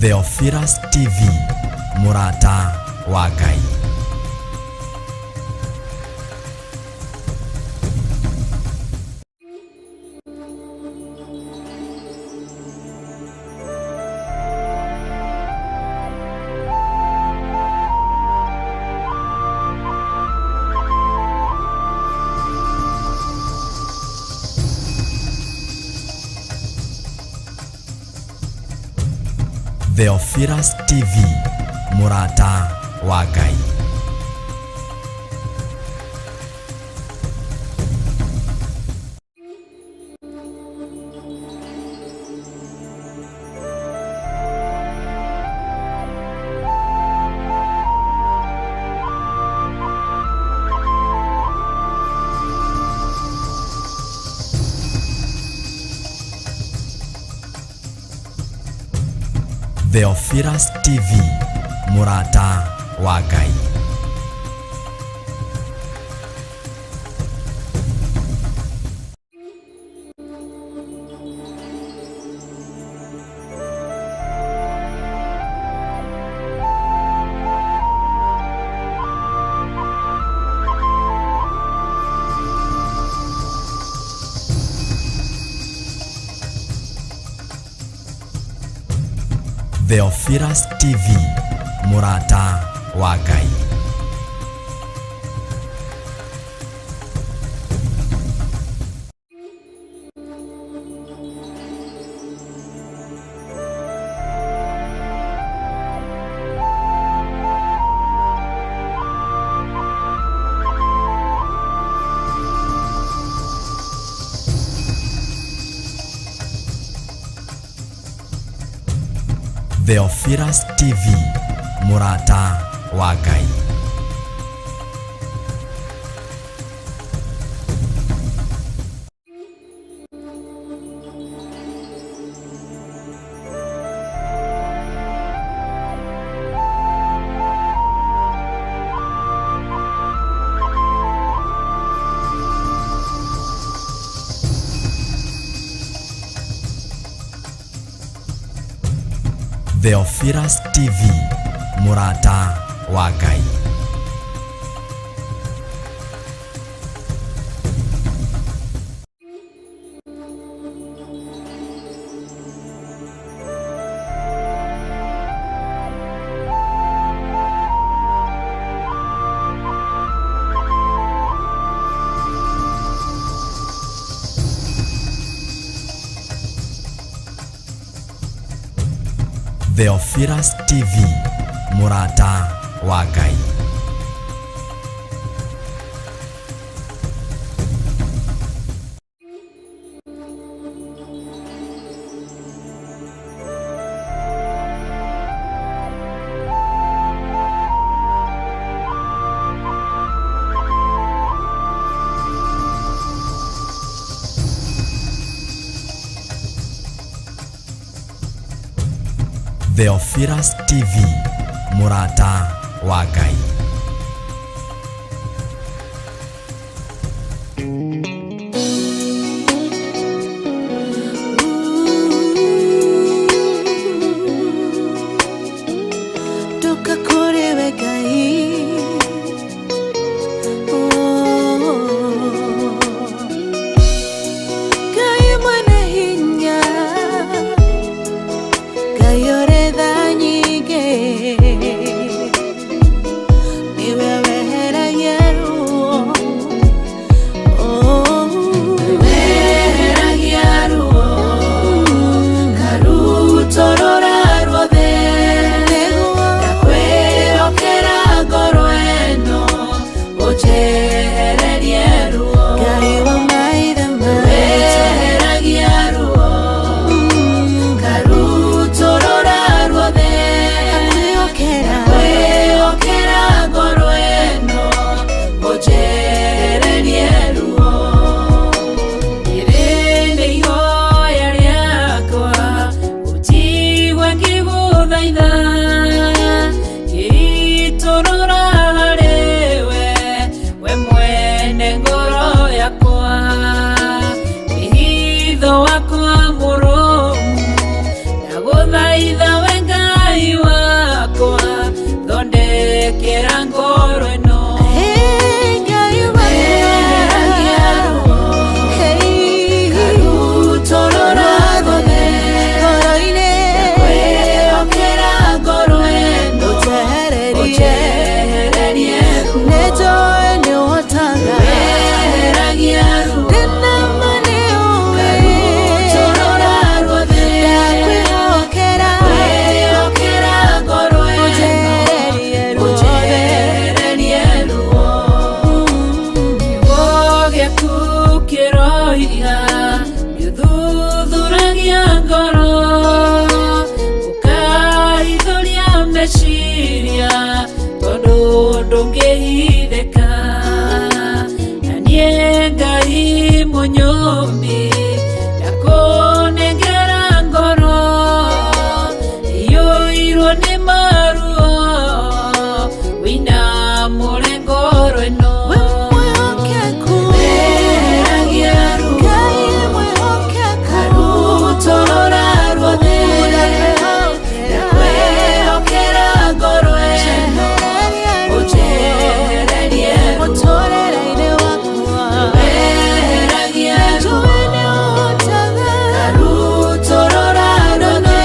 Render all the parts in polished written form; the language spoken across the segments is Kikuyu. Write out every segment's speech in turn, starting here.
Theophilus TV, mũrata wa Ngai. Theophilus TV, mũrata wa Ngai. Theophilus TV, mũrata wa Ngai. Theophilus TV, mũrata wa Ngai. Theophilus TV, mũrata wa Ngai. Theophilus TV, mũrata wa Ngai. Theophilus TV, mũrata wa Ngai. Theophilus TV, mũrata wa Ngai. Toka kũrĩ we Ngai. Oh. Ngai mwene hinya, Ngai ũrĩ tha nyingĩ, nĩwe weheragia ruo. Oh. Weheragia ruo, ngarutũrũra ruothe, ndakwĩhokera ngoro ĩno, ũnjehererie ruo. Ngai wa maithe maitũ, weheragia ruo, ngarutũrũra ruothe, ndakwĩhokera ngoro ĩno, ũnjehererie ruo. Rĩrĩ nĩ ihoya rĩakwa, ũnjigue ngĩgũthaitha, ngĩitũrũra harĩ we, we mwene ngoro yakwa. Wĩhitho wakwa mũrũmu, ndagũthaitha we Ngai. Ndakwĩhokera ngoro ĩno. Weheragia ruo. Karutũrũra ruothe. Ndakwĩhokera ngoro ĩno. Ũnjehererie ruo. Weheragia ruo. Karutũrũra ruothe. Ndakwĩhokera ngoro ĩno. Ũnjehererie ruo. Kiugo gĩaku kĩroiga nĩũthuthuragia ngoro, ũkaithũria meciria tondũ ndũngĩhithĩka. Na niĩ Ngai mũnyũmbi ndakũnengera ngoro iyũirwo nĩ maruo, wĩinamũre ngoro ĩno. Weheragia ruo. Karutũrũra ruothe. Ndakwĩhokera ngoro ĩno. Ũnjehererie ruo. Weheragia ruo. Karutũrũra ruothe.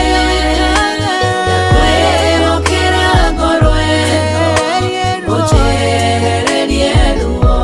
Ndakwĩhokera ngoro ĩno. Ũnjehererie ruo.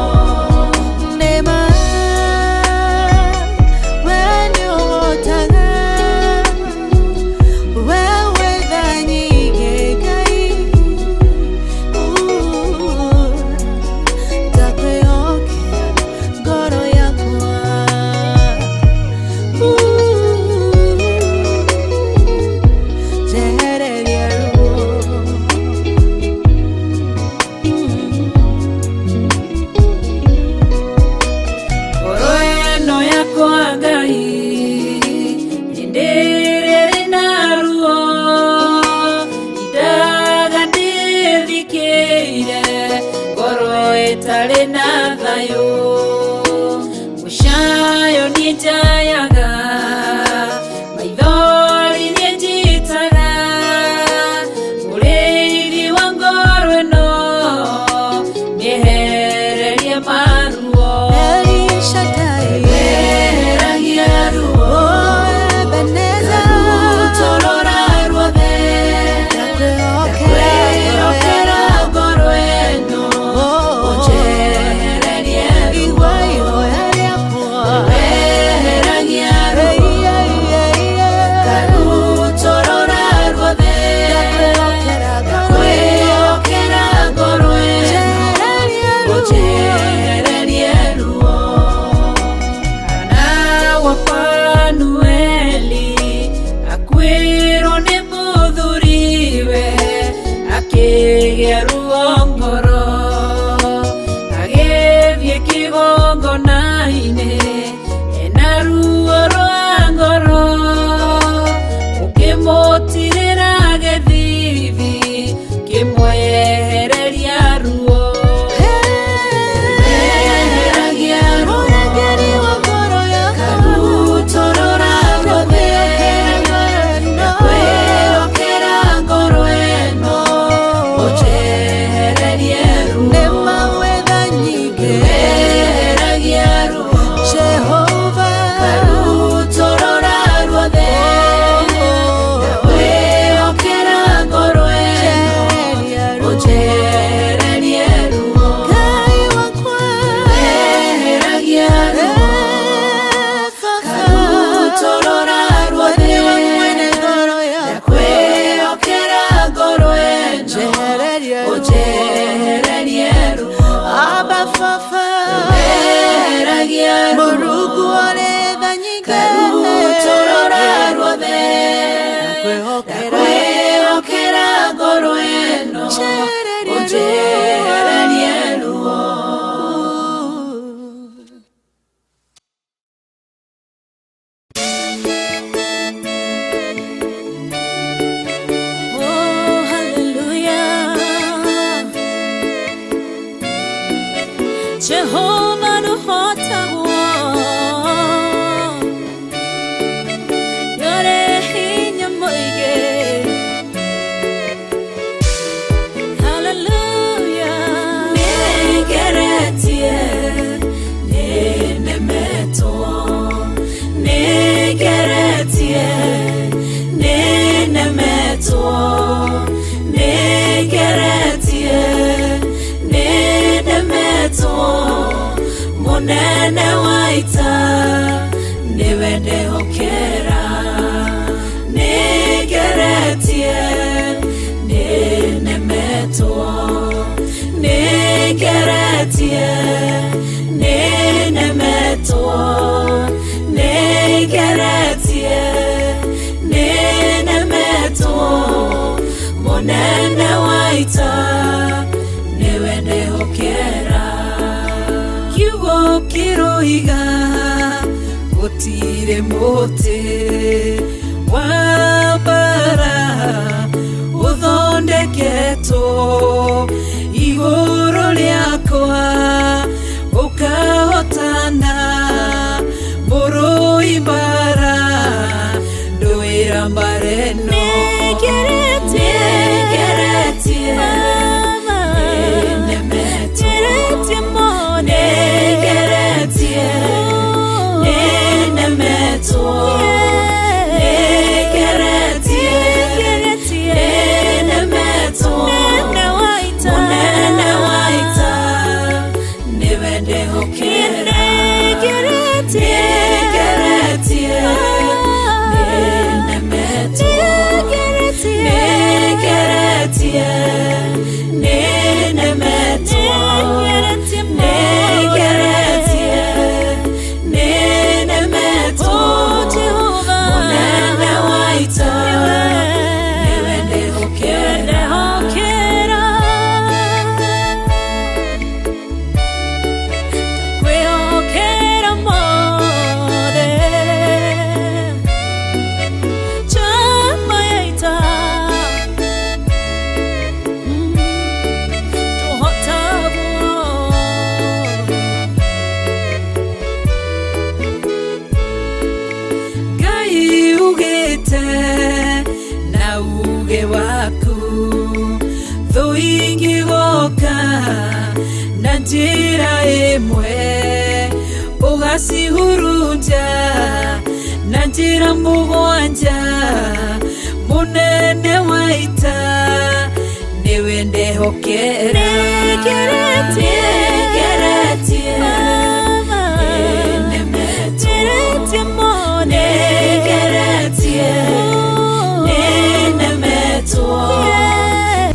Ngoro ĩno yakwa Ngai nĩndĩrĩrĩ na ruo, indaga ndĩthikĩire ngoro ĩtarĩ na thayũ. Mũcayo niĩ njayaga, maithori niĩ njitaga, mũrĩithi wa ngoro ĩno mĩehererie maruo. Weheragia ruo. Karutũrũra ruothe. Ndakwĩhokera ngoro ĩno. Ũnjehererie ruo. Weheragia ruo. Karutũrũra ruothe. Ndakwĩhokera ngoro ĩno. Ũnjehererie ruo. Hana wa Fanueli akuĩrwo nĩ mũthuriwe, akĩgĩa ruo ngoro, agĩthiĩ kĩgongona-inĩ ena ruo rwa ngoro, ũkĩmũtirĩra gĩthithi kĩmwehereria ruo. Weheragia ruo. Karutũrũra ruothe. Ndakwĩhokera ngoro ĩno. Ũnjehererie ruo. Weheragia ruo. Karutũrũra ruothe. Ndakwĩhokera ngoro ĩno. Ũnjehererie ruo. Weheragia ruo. Karutũrũra ruothe. Ndakwĩhokera ngoro ĩno. Ũnjehererie ruo. Weheragia ruo. Karutũrũra ruothe. Ndakwĩhokera ngoro ĩno. Ũnjehererie ruo. Oh, hallelujah. Jehovah nũhotagwo. Nĩũrĩ hinya mũingĩ. Hallelujah. nĩnemetwo, nĩngeretie, nĩnemetwo, mũnene wa ita nĩwe ndehokera. Nĩngeretie, nĩnemetwo, nĩngeretie, nĩnemetwo, nĩngeretie, nĩnemetwo, mũnene wa ita nĩwe ndehokera. Kiugo kĩroiga gũtirĩ mũtĩ wa mbara ũthondeketwo igũrũ rĩakwa ũkahotana mũrũi mbara ndũĩra mbara ĩno. Nĩngeretie, Nĩngeretie, nĩnemetwo, nĩngeretie mũno, nĩngeretie, nĩnemetwo, nĩngeretie, nĩngeretie, nĩnemetwo, mũnene wa ita, mũnene wa ita nĩwe ndehokera. Nĩngeretie, Nĩngeretie, nĩnemetwo, nĩngeretie, nĩngeretie, nĩnemetwo, nĩngeretie mũno, nĩngeretie, nĩnemetwo, Oh, Jehova, mũnene wa ita nĩwe ndehokera. Ndehokera. Ndakwĩhokera mothe. Njamba ya ita. Tũhotagwo. Ngai ugĩte na uge waku thũ ingĩgoka na njĩra ĩmwe ũgacihurunja na njĩra mũgwanja mũnene wa ita nĩwe ndehokera. Nĩngeretie, Nĩngeretie, nĩnemetwo, nĩngeretie mũno, nĩngeretie, nĩnemetwo. Yeah.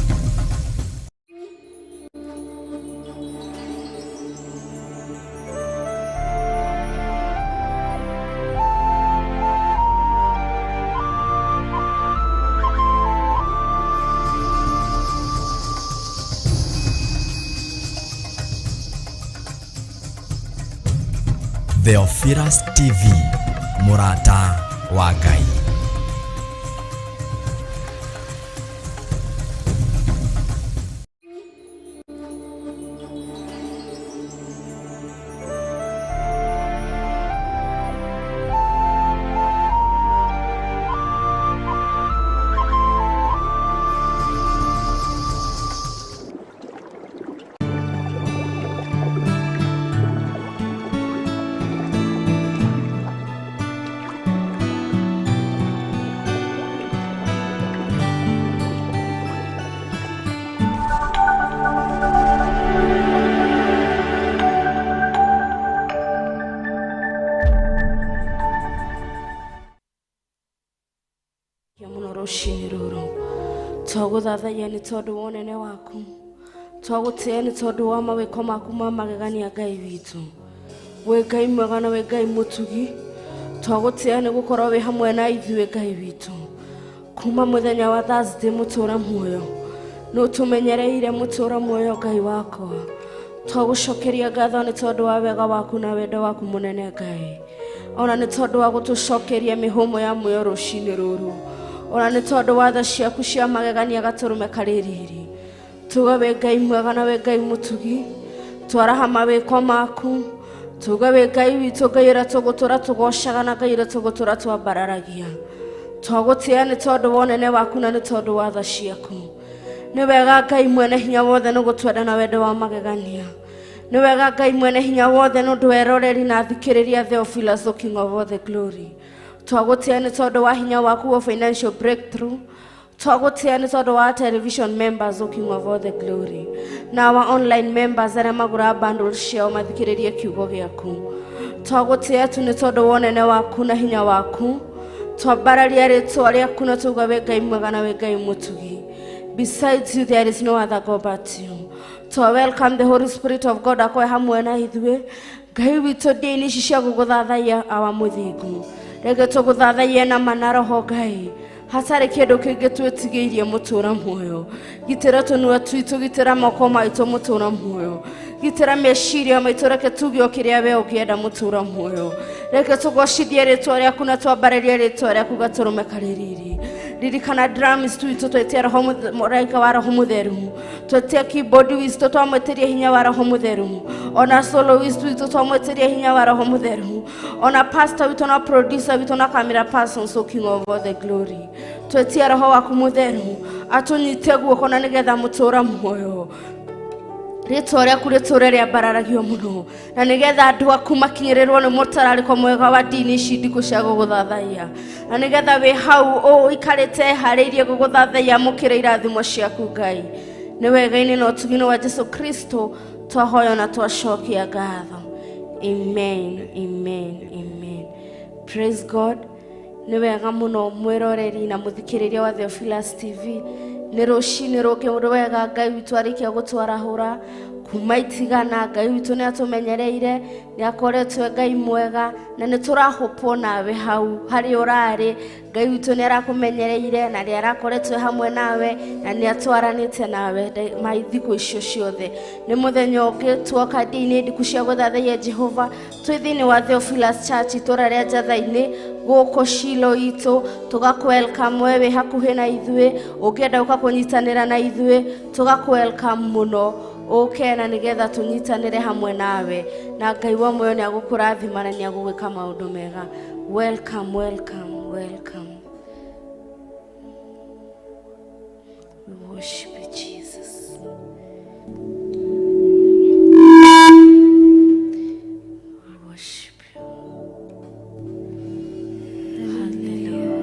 Theophilus TV, mũrata wa Ngai. Kia mũno rũcinĩ rũrũ twagũthathaiya nĩ tondũ wa ũnene waku, twagũtĩĩa nĩ tondũ wa mawĩko maku ma magegania Ngai witũ. Wĩ Ngai mwega na wĩ Ngai mũtugi, twagũtĩĩa nĩ gũkorwo wĩ hamwe na ithuĩ Ngai witũ kuma mũthenya wa Thursday mũtũra muoyo nĩ ũtũmenyereire mũtũra muoyo Ngai wakwa. Twagũcokeria ngatho nĩ tondũ wa wega waku na wendo waku mũnene Ngai, ona nĩ tondũ wa gũtũcokeria mĩhũmũ ya muoyo rũcinĩ rũrũ, ona nĩ tondũ wa tha ciaku cia magegania gatũrũme karĩ riri. Tuga wĩ Ngai mwega na wĩ Ngai mũtugi, twaraha mawĩko maku, tuga wĩ Ngai witũ, Ngai ũrĩa tũgũtũra tũgocaga na Ngai ũrĩa tũgũtũra twambararagia. Twagũtĩĩa nĩ tondũ wa ũnene waku na nĩ tondũ wa tha ciaku. Nĩ wega Ngai mwene hinya wothe nĩ gũtwenda na wendo wa magegania. Nĩ wega Ngai mwene hinya wothe nĩ ũndũ wa eroreri na athikĩrĩria Theophilus the King of all the glory. Twagũtĩa nĩ tondũ wa hinya waku wa financial breakthrough. Twagũtĩa nĩ tondũ wa television members, O King of all the glory, na our online members arĩa magũraga bundles ciao mathikĩrĩrie kiugo gĩaku. Twagũtĩa tu nĩ tondũ wa ũnene waku na hinya waku. Twambararia rĩtwa rĩaku na tuga wĩ Ngai mwega na wĩ Ngai mũtugi. Besides you there is no other God but you. To welcome the Holy Spirit of God akoe hamwe na ithuĩ. Ngai witũ, ndĩ-inĩ ici cia gũgũthathaiya, awa mũthingu, reke tũgũthathaiye na ma na roho, Ngai, hatarĩ kĩndũ kĩngĩ twĩtigĩirie. Mũtũra muoyo, gitĩra tũnua twitũ, gitĩra moko maitũ. Mũtũra muoyo, gitĩra meciria maitũ, reke tuge o kĩrĩa we ũngĩenda. Mũtũra muoyo, reke tũgocithie rĩtwa rĩaku na twambarĩrie rĩtwa rĩaku gatũrũme karĩ riri. Ririkana drums twitũ, twetia roho mũraika wa roho mũtheru, twetia keyboard witũ, twamwĩtĩria hinya wa roho mũtheru, ona soloist witũ twamwĩtĩria hinya wa roho mũtheru, ona pastor witũ na producer witũ na camera person. So King of all the glory, twetia roho waku mũtheru atũnyite guoko, na nĩgetha mũtũra muoyo rĩtwa rĩaku rĩtũre rĩambararagio mũno, na nĩgetha andũ aku makinyĩrĩrwo nĩ mũtararĩko mwega wa ndini ici ndikũ cia gũgũthathaiya, na nĩgetha wĩ hau ũikarĩte harĩirie gũgũthathaiya, mũkĩre irathimo ciaku. Ngai, nĩ wega-inĩ na ũtugi-inĩ wa Jesu Kristo twahoya na twacokia ngatho. Amen, amen, amen. Praise God. Nĩ wega mũno, mwĩroreri na mũthikĩrĩria wa Theophilus TV, nĩ rũcinĩ rũngĩ rwega Ngai witũ arĩkia gũtwarahũra kuma itigana. Ngai witũ nĩ atũmenyereire, nĩ akoretwo e Ngai mwega, na nĩ tũrahũpwo nawe hau harĩa ũrarĩ. Ngai witũ nĩ arakũmenyereire na nĩ arakoretwo e hamwe nawe na nĩ atwaranĩte nawe ma thikũ icio ciothe. Nĩ mũthenya ũngĩ tuoka ndĩ-inĩ ndiku cia gũthathaiya Jehova. Twĩ thĩinĩ wa Theophilus Church, itũra rĩa Njatha-inĩ, gũkũ Shilo itũ. Tũgakũ-welcome we wĩ hakuhĩ na ithuĩ, ũngĩenda ũka kũnyitanĩra na ithuĩ, tũgakũ-welcome mũno ũke na nĩgetha tũnyitanĩre hamwe nawe, na Ngai wa muoyo nĩ agũkũrathima na nĩ agũgwĩka maũndũ mega. Welcome, welcome, welcome. We worship you, Jesus. We worship you. Hallelujah.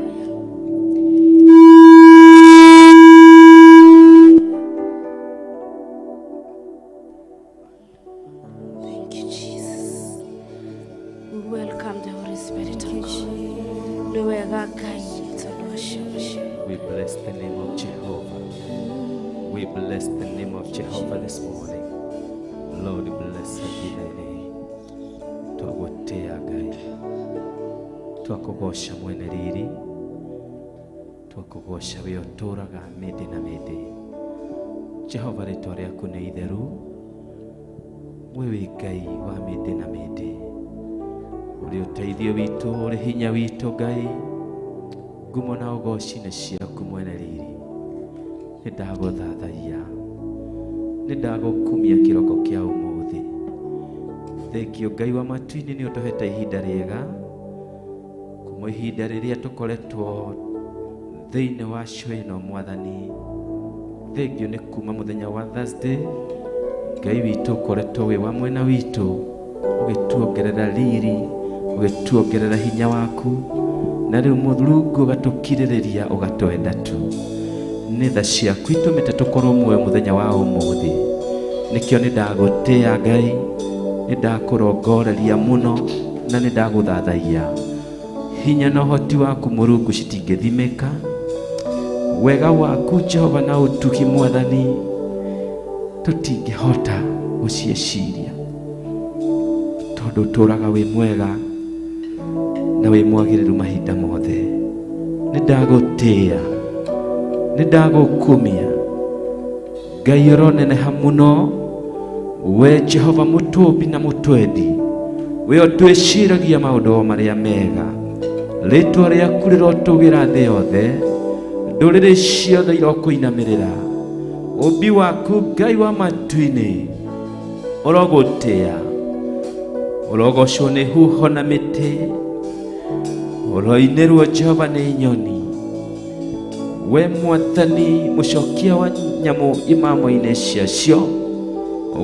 Thank you, Jesus. We welcome the Holy Spirit of God. Nĩ wega Ngai tondũ ũcio. We bless the name of Jehovah. We bless the name of Jehovah this morning. Lord, blessed be thy name. Twagũtĩa Ngai. Twakũgoca mwene riri. Twakũgoca we ũtũũraga mĩndĩ na mĩndĩ. Jehova, rĩtwa rĩaku nĩ itheru. We wĩ Ngai wa mĩndĩ na mĩndĩ. Ũrĩ ũteithio witũ, ũrĩ hinya witũ Ngai. Ngumo na ũgoci nĩ ciaku mwene riri. Nĩ ndagũthathaiya, nĩ ndagũkumia kĩroko kĩa ũmũthĩ. Thengio Ngai wa matu-inĩ nĩ ũtũhete ihinda rĩega kuma ihinda rĩrĩa tũkoretwo thĩinĩ wa show ĩno. Mwathani, thengio nĩ kuma mũthenya wa Thursday, Ngai witũ ũkoretwo wĩ wa mwena witũ, ũgĩtuongerera riri, ũgĩtuongerera hinya waku, na rĩu Mũrungu ũgatũkirĩrĩria, ũgatwenda tu. Nĩ tha ciaku itũmĩte tũkorwo muoyo mũthenya wa ũmũthĩ. Nĩkĩo nĩ ndagũtĩa Ngai, nĩ ndakũrongoreria mũno na nĩ ndagũthathaiya. Hinya na ũhoti waku Mũrungu citingĩthimĩka. Wega waku Jehova na ũtugi, Mwathani, tũtingĩhota gũciĩciria, tondũ ũtũũraga wĩ mwega na wĩ mwagĩrĩru mahinda mothe. Nĩ ndagũtĩa, nĩ ndagũkumia Ngai ũroneneha mũno, we Jehova mũtũmbi na mũtwendi, we ũtwĩciragia maũndũ o marĩa mega. Rĩtwa rĩaku rĩrotũgĩra thĩ yothe, ndũrĩrĩ ciothe irokũinamĩrĩra. Ũmbi waku Ngai wa matu-inĩ ũrogũtĩa, ũrogocwo nĩ huho na mĩtĩ, ũroinĩrwo Jehova nĩ nyoni. We Mwathani, mũcokia wa nyamũ imamo-inĩ ciacio,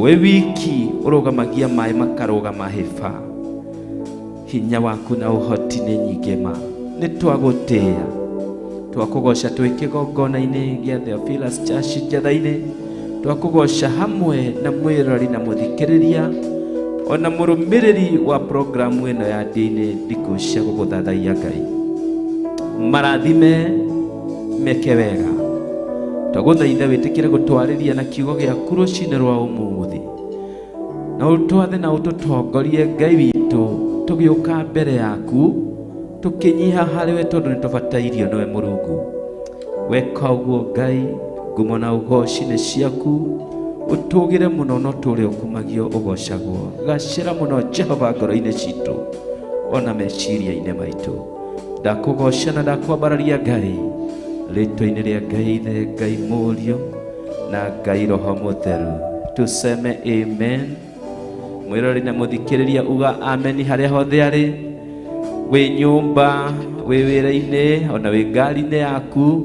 we wiki ũrũgamagia maĩ makarũgama hĩba. Hinya waku na ũhoti nĩ nyingĩ ma. Nĩ twagũtĩĩa, twakũgoca twĩ kĩgongona-inĩ gĩa Theophilus Church Njetha-inĩ, twakũgoca hamwe na mwĩrori na mũthikĩrĩria ona mũrũmĩrĩri wa programu ĩno ya ndini ndikũ cia gũgũthathaiya Ngai. Marathime meke wega, twagũthaitha wĩtĩkĩre gũtwarĩria na kiugo gĩaku rũcinĩ rwa ũmũthĩ, na ũtwathe na ũtũtongorie Ngai witũ tũgĩũka mbere yaku tũkĩnyiha harĩ we tondũ nĩ tũbatairio nĩwe Mũrungu. Weka ũguo Ngai, ngumo na ũgoci nĩ ciaku, ũtũgĩre mũno no tũrĩ ũkumagio ũgocagwo. Gacĩra mũno Jehova ngoro-inĩ citũ ona meciria-inĩ maitũ. Ndakũgoca na ndakwambararia Ngai rĩtwa-inĩ rĩa Ngai Ithe, Ngai Mũriũ na Ngai Roho Mũtheru. Tuseme amen. Mwĩrori na mũthikĩrĩria uga amen harĩa hothe arĩ, wĩ nyũmba, wĩ wĩra-inĩ, ona wĩ ngari-inĩ yaku,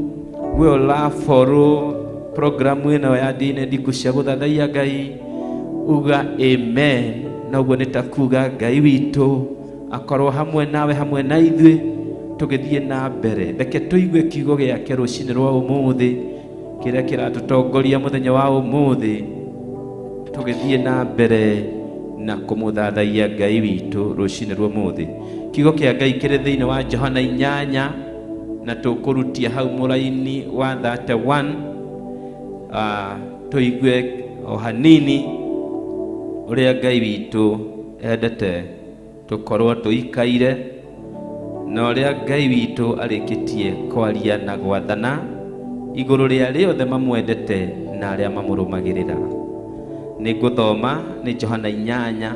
we ũraborwo programu ĩno ya ndini ndiku cia gũthathaiya Ngai, uga amen. Na ũguo nĩ ta kuga Ngai witũ akorwo hamwe nawe, hamwe na ithuĩ tũgĩthiĩ na mbere. Reke tũigue kiugo gĩake rũcinĩ rwa ũmũthĩ, kĩrĩa kĩratũtongoria mũthenya wa ũmũthĩ, tũgĩthiĩ na mbere na kũmũthathaiya Ngai witũ rũcinĩ rwa ũmũthĩ. Kiugo kĩa Ngai kĩrĩ thĩinĩ wa Johana 8 na tũkũrutia hau mũraini wa 31, tũigue o hanini ũrĩa Ngai witũ endete tũkorwo tũikaire na ũrĩa Ngai witũ arĩkĩtie kwaria na gwathana igũrũ rĩa arĩa othe mamwendete na arĩa mamũrũmagĩrĩra. Nĩ ngũthoma nĩ Johana 8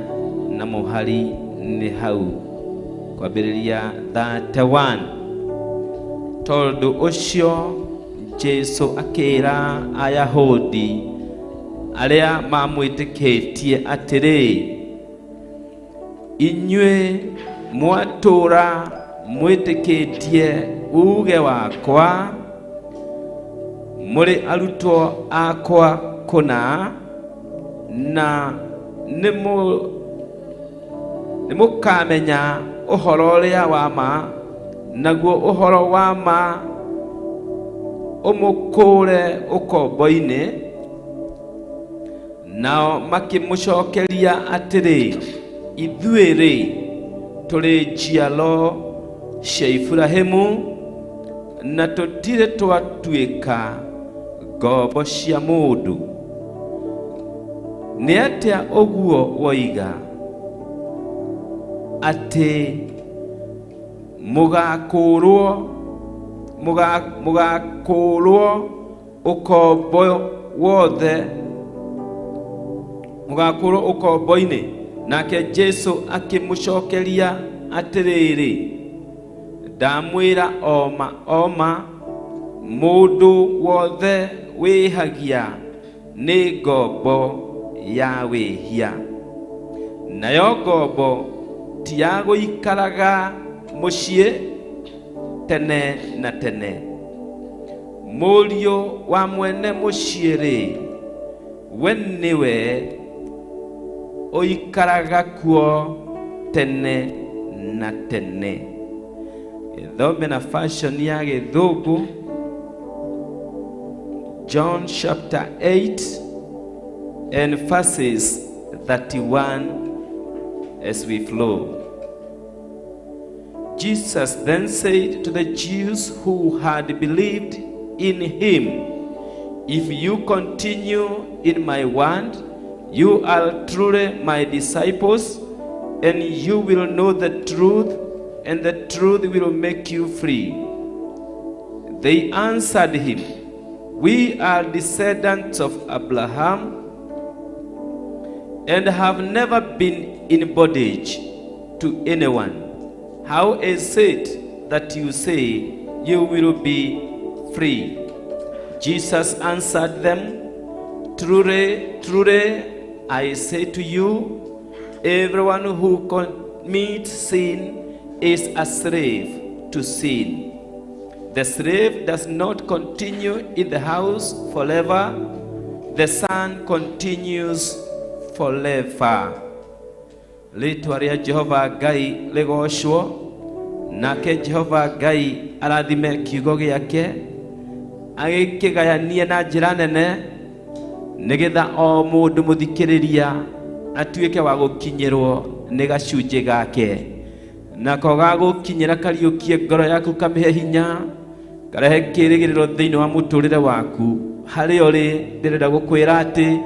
na mũhari nĩ hau kwambĩrĩria 31. Tondũ ũcio Jesu akĩra Ayahudi arĩa mamwĩtĩkĩtie atĩrĩ, inyuĩ mwatũũra mwĩtĩkĩtie uge wakwa, mũrĩ arutwo akwa kũna, na nĩmũkamenya ũhoro ũrĩa wa ma, naguo ũhoro wa ma ũmũkũũre ũkombo-inĩ. Nao makĩmũcokeria atĩrĩ, ithuĩ-rĩ tũrĩ njiaro cia Iburahĩmu na tũtirĩ twatuĩka ngombo cia mũndũ. Nĩ atĩa ũguo woiga atĩ mũgakũũrwo ũkombo wothe, mũgakũũrwo ũkombo-inĩ? Nake Jesu akĩmũcokeria atĩrĩrĩ, ndamwĩra oma oma, mũndũ wothe wĩhagia nĩ ngombo ya wĩhia, nayo ngombo ti ya gũikaraga mũciĩ tene na tene. Mũriũ wa mwene mũciĩ-rĩ, we nĩwe ũikaraga kuo tene na tene. Gĩthome na fashion ya Gĩthũngũ, John chapter 8 and verses 31 as we flow. Jesus then said to the Jews who had believed in him, if you continue in my word, you are truly my disciples, and you will know the truth, and the truth will make you free. They answered him, we are descendants of Abraham and have never been in bondage to anyone. How is it that you say you will be free? Jesus answered them, truly, truly, I say to you, everyone who commits sin is a slave to sin. The slave does not continue in the house forever. The son continues forever. Rĩtwa rĩa Jehova Ngai rĩgocwo Nake Jehova Ngai arathime kiugo gĩake, agĩkĩgayanie na njĩra nene, nĩgetha o mũndũ mũthikĩrĩria atuĩke wa gũkinyĩrwo nĩ gacunjĩ gake. Nako gagũkinyĩra kariũkie ngoro yaku, kamĩhe hinya, karehe kĩĩrĩgĩrĩro thĩinĩ wa mũtũrĩre waku. Harĩa ũrĩ, ndĩrenda gũkwĩra atĩ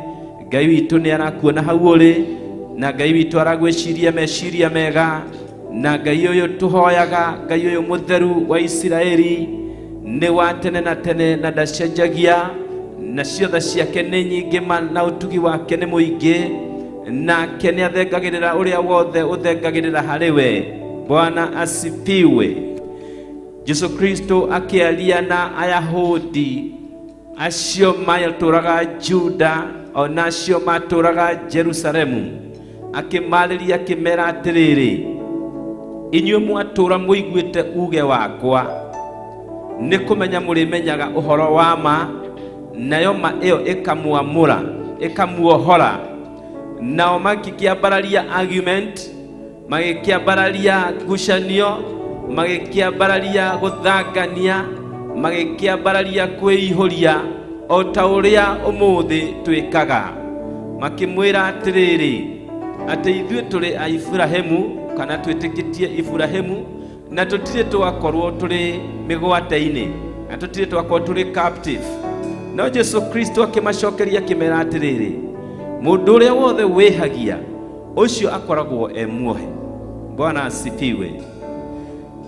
Ngai witũ nĩ arakuona hau ũrĩ, na Ngai witũ aragwĩciria meciria mega, na Ngai ũyũ tũhoyaga, Ngai ũyũ mũtheru wa Isiraeli, nĩ wa tene na tene na ndacenjagia, na ciothe ciake nĩ nyingĩ ma, na ũtugi wake nĩ mũingĩ, nake nĩ athengagĩrĩra ũrĩa wothe ũthengagĩrĩra harĩ we. Bwana asifiwe. Jesu Kristo akĩaria na Ayahudi acio matũraga Juda ona acio matũraga Jerusalemu, akĩmarĩria akĩmera atĩrĩrĩ, inyuĩ mwatũra mũiguĩte uge wakwa, nĩ kũmenya mũrĩmenyaga ũhoro wa ma, nayo ma ĩyo ĩkamwamũra, ĩkamuohora. Nao magĩkĩambararia argument, magĩkĩambararia ngucanio, magĩkĩambararia gũthangania, magĩkĩambararia kwĩihũria, o ta ũrĩa ũmũthĩ twĩkaga. Makĩmwĩra atĩrĩrĩ, atĩ ithuĩ tũrĩ a Iburahĩmu, kana twĩtĩkĩtie Iburahĩmu, na tũtirĩ twakorwo tũrĩ mĩgwate-inĩ, na tũtirĩ twakorwo tũrĩ captive. No Jesu Kristo akĩmacokeria akĩmera atĩrĩrĩ, mũndũ ũrĩa wothe wĩhagia ũcio akoragwo e muohe. Bwana asifiwe.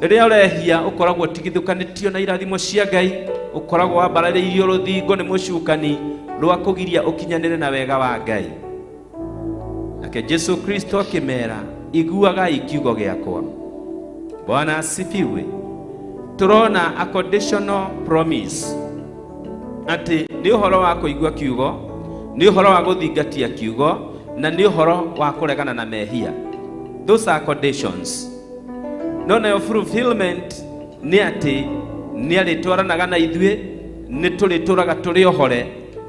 Rĩrĩa ũrehia ũkoragwo ũtigithũkanĩtio na irathimo cia Ngai, ũkoragwo wambararĩirio rũthingo nĩ mũcukani rwa kũgiria ũkinyanĩre na wega wa Ngai. Nake Jesu Kristo akĩmera, iguagai kiugo gĩakwa. Bwana asifiwe. Tũrona a conditional promise, atĩ nĩ ũhoro wa kũigua kiugo, nĩ ũhoro wa gũthingatia kiugo, na nĩ ũhoro wa kũregana na mehia. Those are conditions. No nayo fulfillment nĩ atĩ nĩ arĩtwaranaga na ithuĩ, nĩ tũrĩtũraga tũrĩ ohore,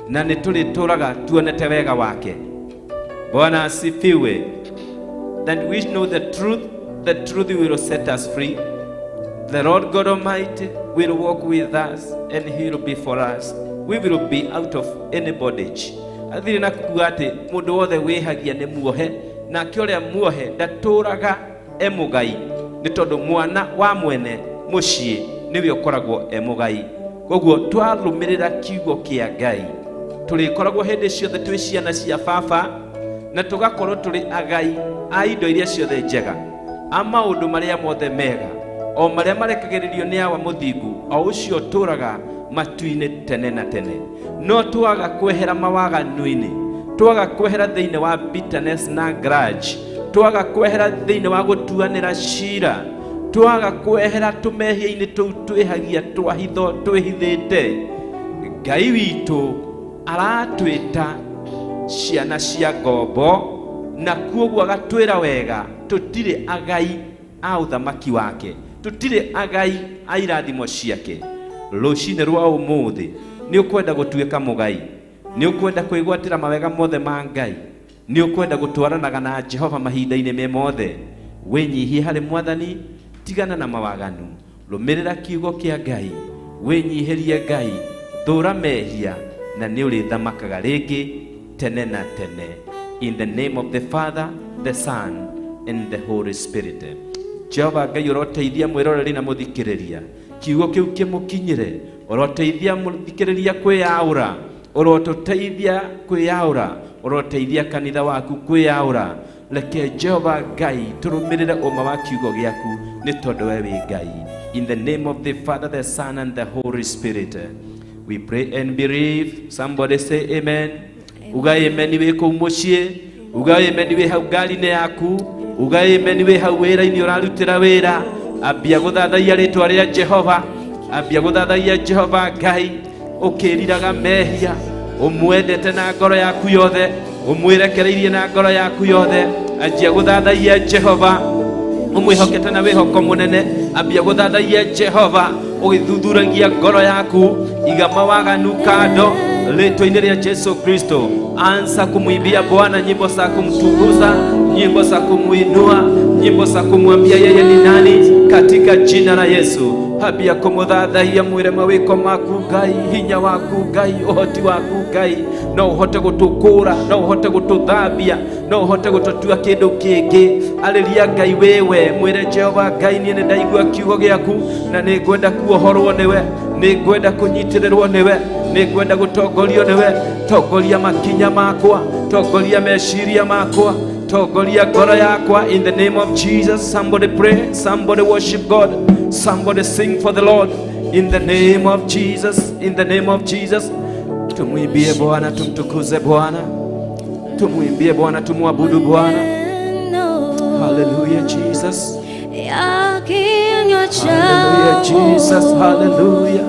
na nĩ tũrĩtũraga tuonete wega wake. Bwana asifiwe. That we know the truth will set us free. The Lord God Almighty will walk with us and he will be for us. We will be out of any bondage. Athire na kuga atĩ mũndũ wothe wĩhagia nĩ muohe, nake ũrĩa muohe ndatũraga e mũgai, nĩ tondũ mwana wa mwene mũciĩ nĩwe ũkoragwo e mũgai. Koguo twarũmĩrĩra kiugo kĩa Ngai, tũrĩkoragwo hĩndĩ ciothe twĩ ciana cia baba, na tũgakorwo tũrĩ agai a indo iria ciothe njega, a maũndũ marĩa mothe mega, o marĩa marekagĩrĩrio nĩ awa mũthingu, o ũcio ũtũraga matu-inĩ tene na tene. No twaga kwehera mawaganu-inĩ, twaga kwehera thĩinĩ wa bitterness na grudge, twaga kwehera thĩinĩ wa gũtuanĩra cira, twaga kwehera tũmehia-inĩ tũu twĩhagia twa hitho twĩhithĩte, Ngai witũ aratwĩta ciana cia ngombo, na kuoguo agatwĩra wega tũtirĩ agai a ũthamaki wake, tũtirĩ agai a irathimo ciake. Rũcinĩ rwa ũmũthĩ nĩ ũkwenda gũtuĩka mũgai, nĩ ũkwenda kwĩgwatĩra mawega mothe ma Ngai, nĩ ũkwenda gũtwaranaga na Jehova mahinda-inĩ me mothe. Wĩnyihie harĩ Mwathani, tigana na mawaganu, rũmĩrĩra kiugo kĩa Ngai, wĩnyihĩrie Ngai, thũra mehia, na nĩ ũrĩthamakaga rĩngĩ tene na tene. In the name of the Father, the Son, and the Holy Spirit. Jehova Ngai ũroteithia mwĩroreri na mũthikĩrĩria, kiugo kĩu kĩmũkinyĩre, ũroteithia mũthikĩrĩria kwĩyaũra, ũrotũteithia kwĩyaũra, ũroteithia kanitha waku kwĩyaũra. Reke Jehova Ngai tũrũmĩrĩre ũma wa kiugo gĩaku, nĩ tondũ we wĩ Ngai. In the name of the Father, the Son, and the Holy Spirit, we pray and believe. Somebody say amen. Uga amen wĩ kũu mũciĩ, uga amen wĩ hau ngari-inĩ yaku, uga amen wĩ hau wĩra-inĩ ũrarutĩra wĩra. Ambia gũthathaiya rĩtwa rĩa Jehova, ambia gũthathaiya Jehova Ngai ũkĩriraga mehia, ũmwendete na ngoro yaku yothe, ũmwĩrekereirie na ngoro yaku yothe. Anjia gũthathaiya Jehova ũmwĩhokete na wĩhoko mũnene. Ambia gũthathaiya Jehova ũgĩthuthuragia ngoro yaku, iga mawaganu kando. Rĩtwa-inĩ rĩa Jesu Kristo. Anza kumwimbia Bwana nyimbo za kumtukuza, nyimbo za kumuinua, nyimbo za kumwambia yeye ni nani, katika jina la Yesu. Ambia kumuthathaiya mwire mawiko maku Ngai, hinya waku Ngai, uhoti waku Ngai, no uhote gutukura, no uhote gututhambia, no uhote gututua kindu kingi. Arĩria Ngai wewe, mwire Jehova Ngai, niĩ nĩndaigua kiugo gĩaku na nĩngwenda kuohorwo nĩwe, nĩngwenda kũnyitĩrĩrwo nĩwe, nĩngwenda gũtongorio nĩwe. Tongoria makinya makwa, tongoria meciria makwa, tongoria ngoro yakwa, in the name of Jesus. Somebody pray, somebody worship God, somebody sing for the Lord, in the name of Jesus, in the name of Jesus. Tumwimbie Bwana, tumtukuze Bwana, tumwimbie Bwana, tumwabudu Bwana. Hallelujah Jesus, Ya kinywa hallelujah Jesus, changu hallelujah.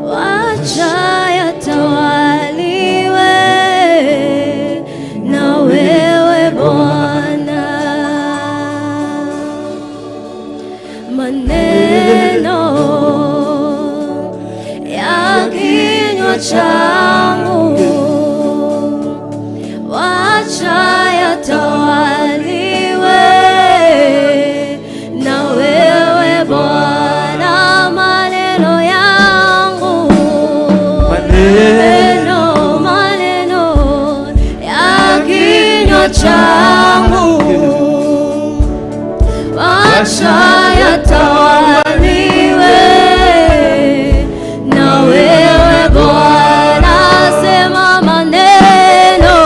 wacha yatawaliwe na wewe Bwana. Maneno ya kinywa changu wacha yatawaliwe na wewe Bwana. Maneno yangu, maneno, maneno ya kinywa changu wacha yatawaliwe na wewe Bwana. Sema maneno,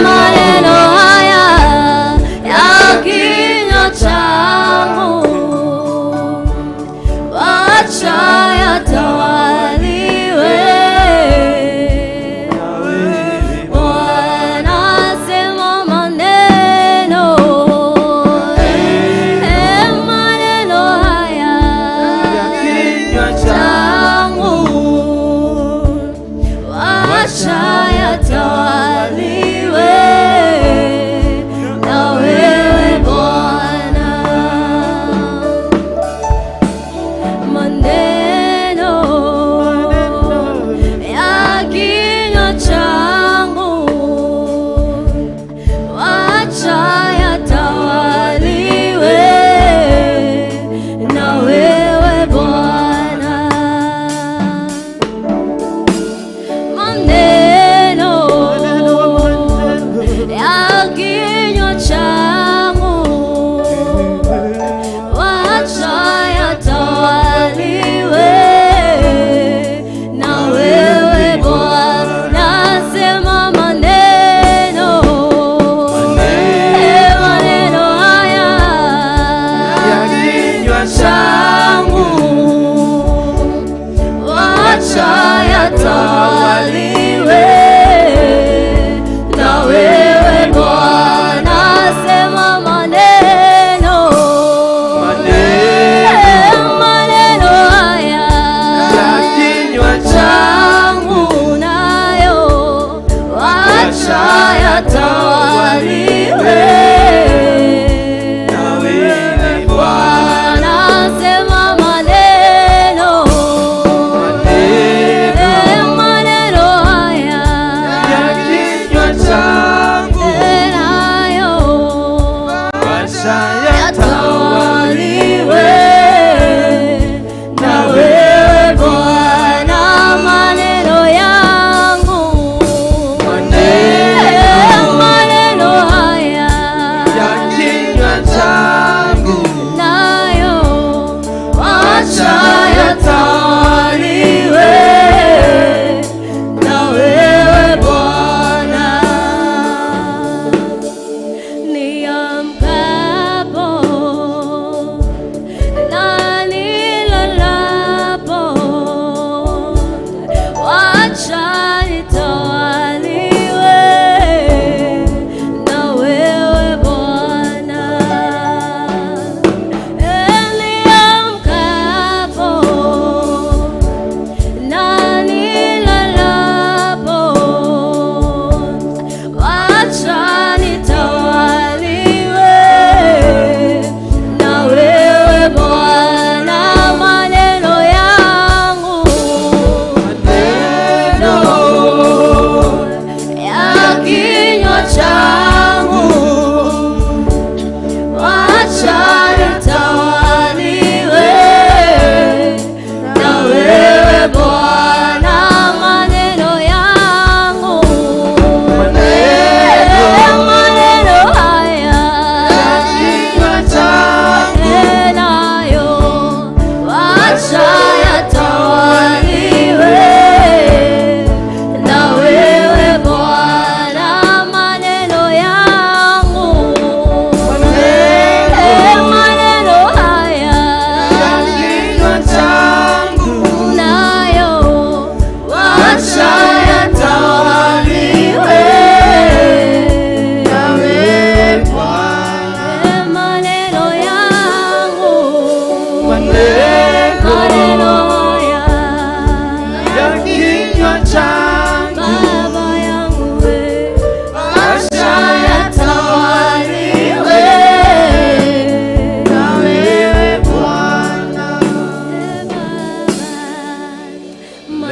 maneno haya ya kinywa changu wacha yatawaliwe Bwana. Sema maneno, maneno haya changu wacha yatawaliwe na wewe Bwana. Maneno ya kinywa changu wacha yatawaliwe na wewe Bwana. Maneno ya kinywa changu wacha yatawaliwe na wewe Bwana. Sema maneno, maneno haya changu wacha yatawaliwe na wewe Bwana. Sema maneno, maneno haya changu nayo wacha yatawaliwe Bwana. Sema maneno,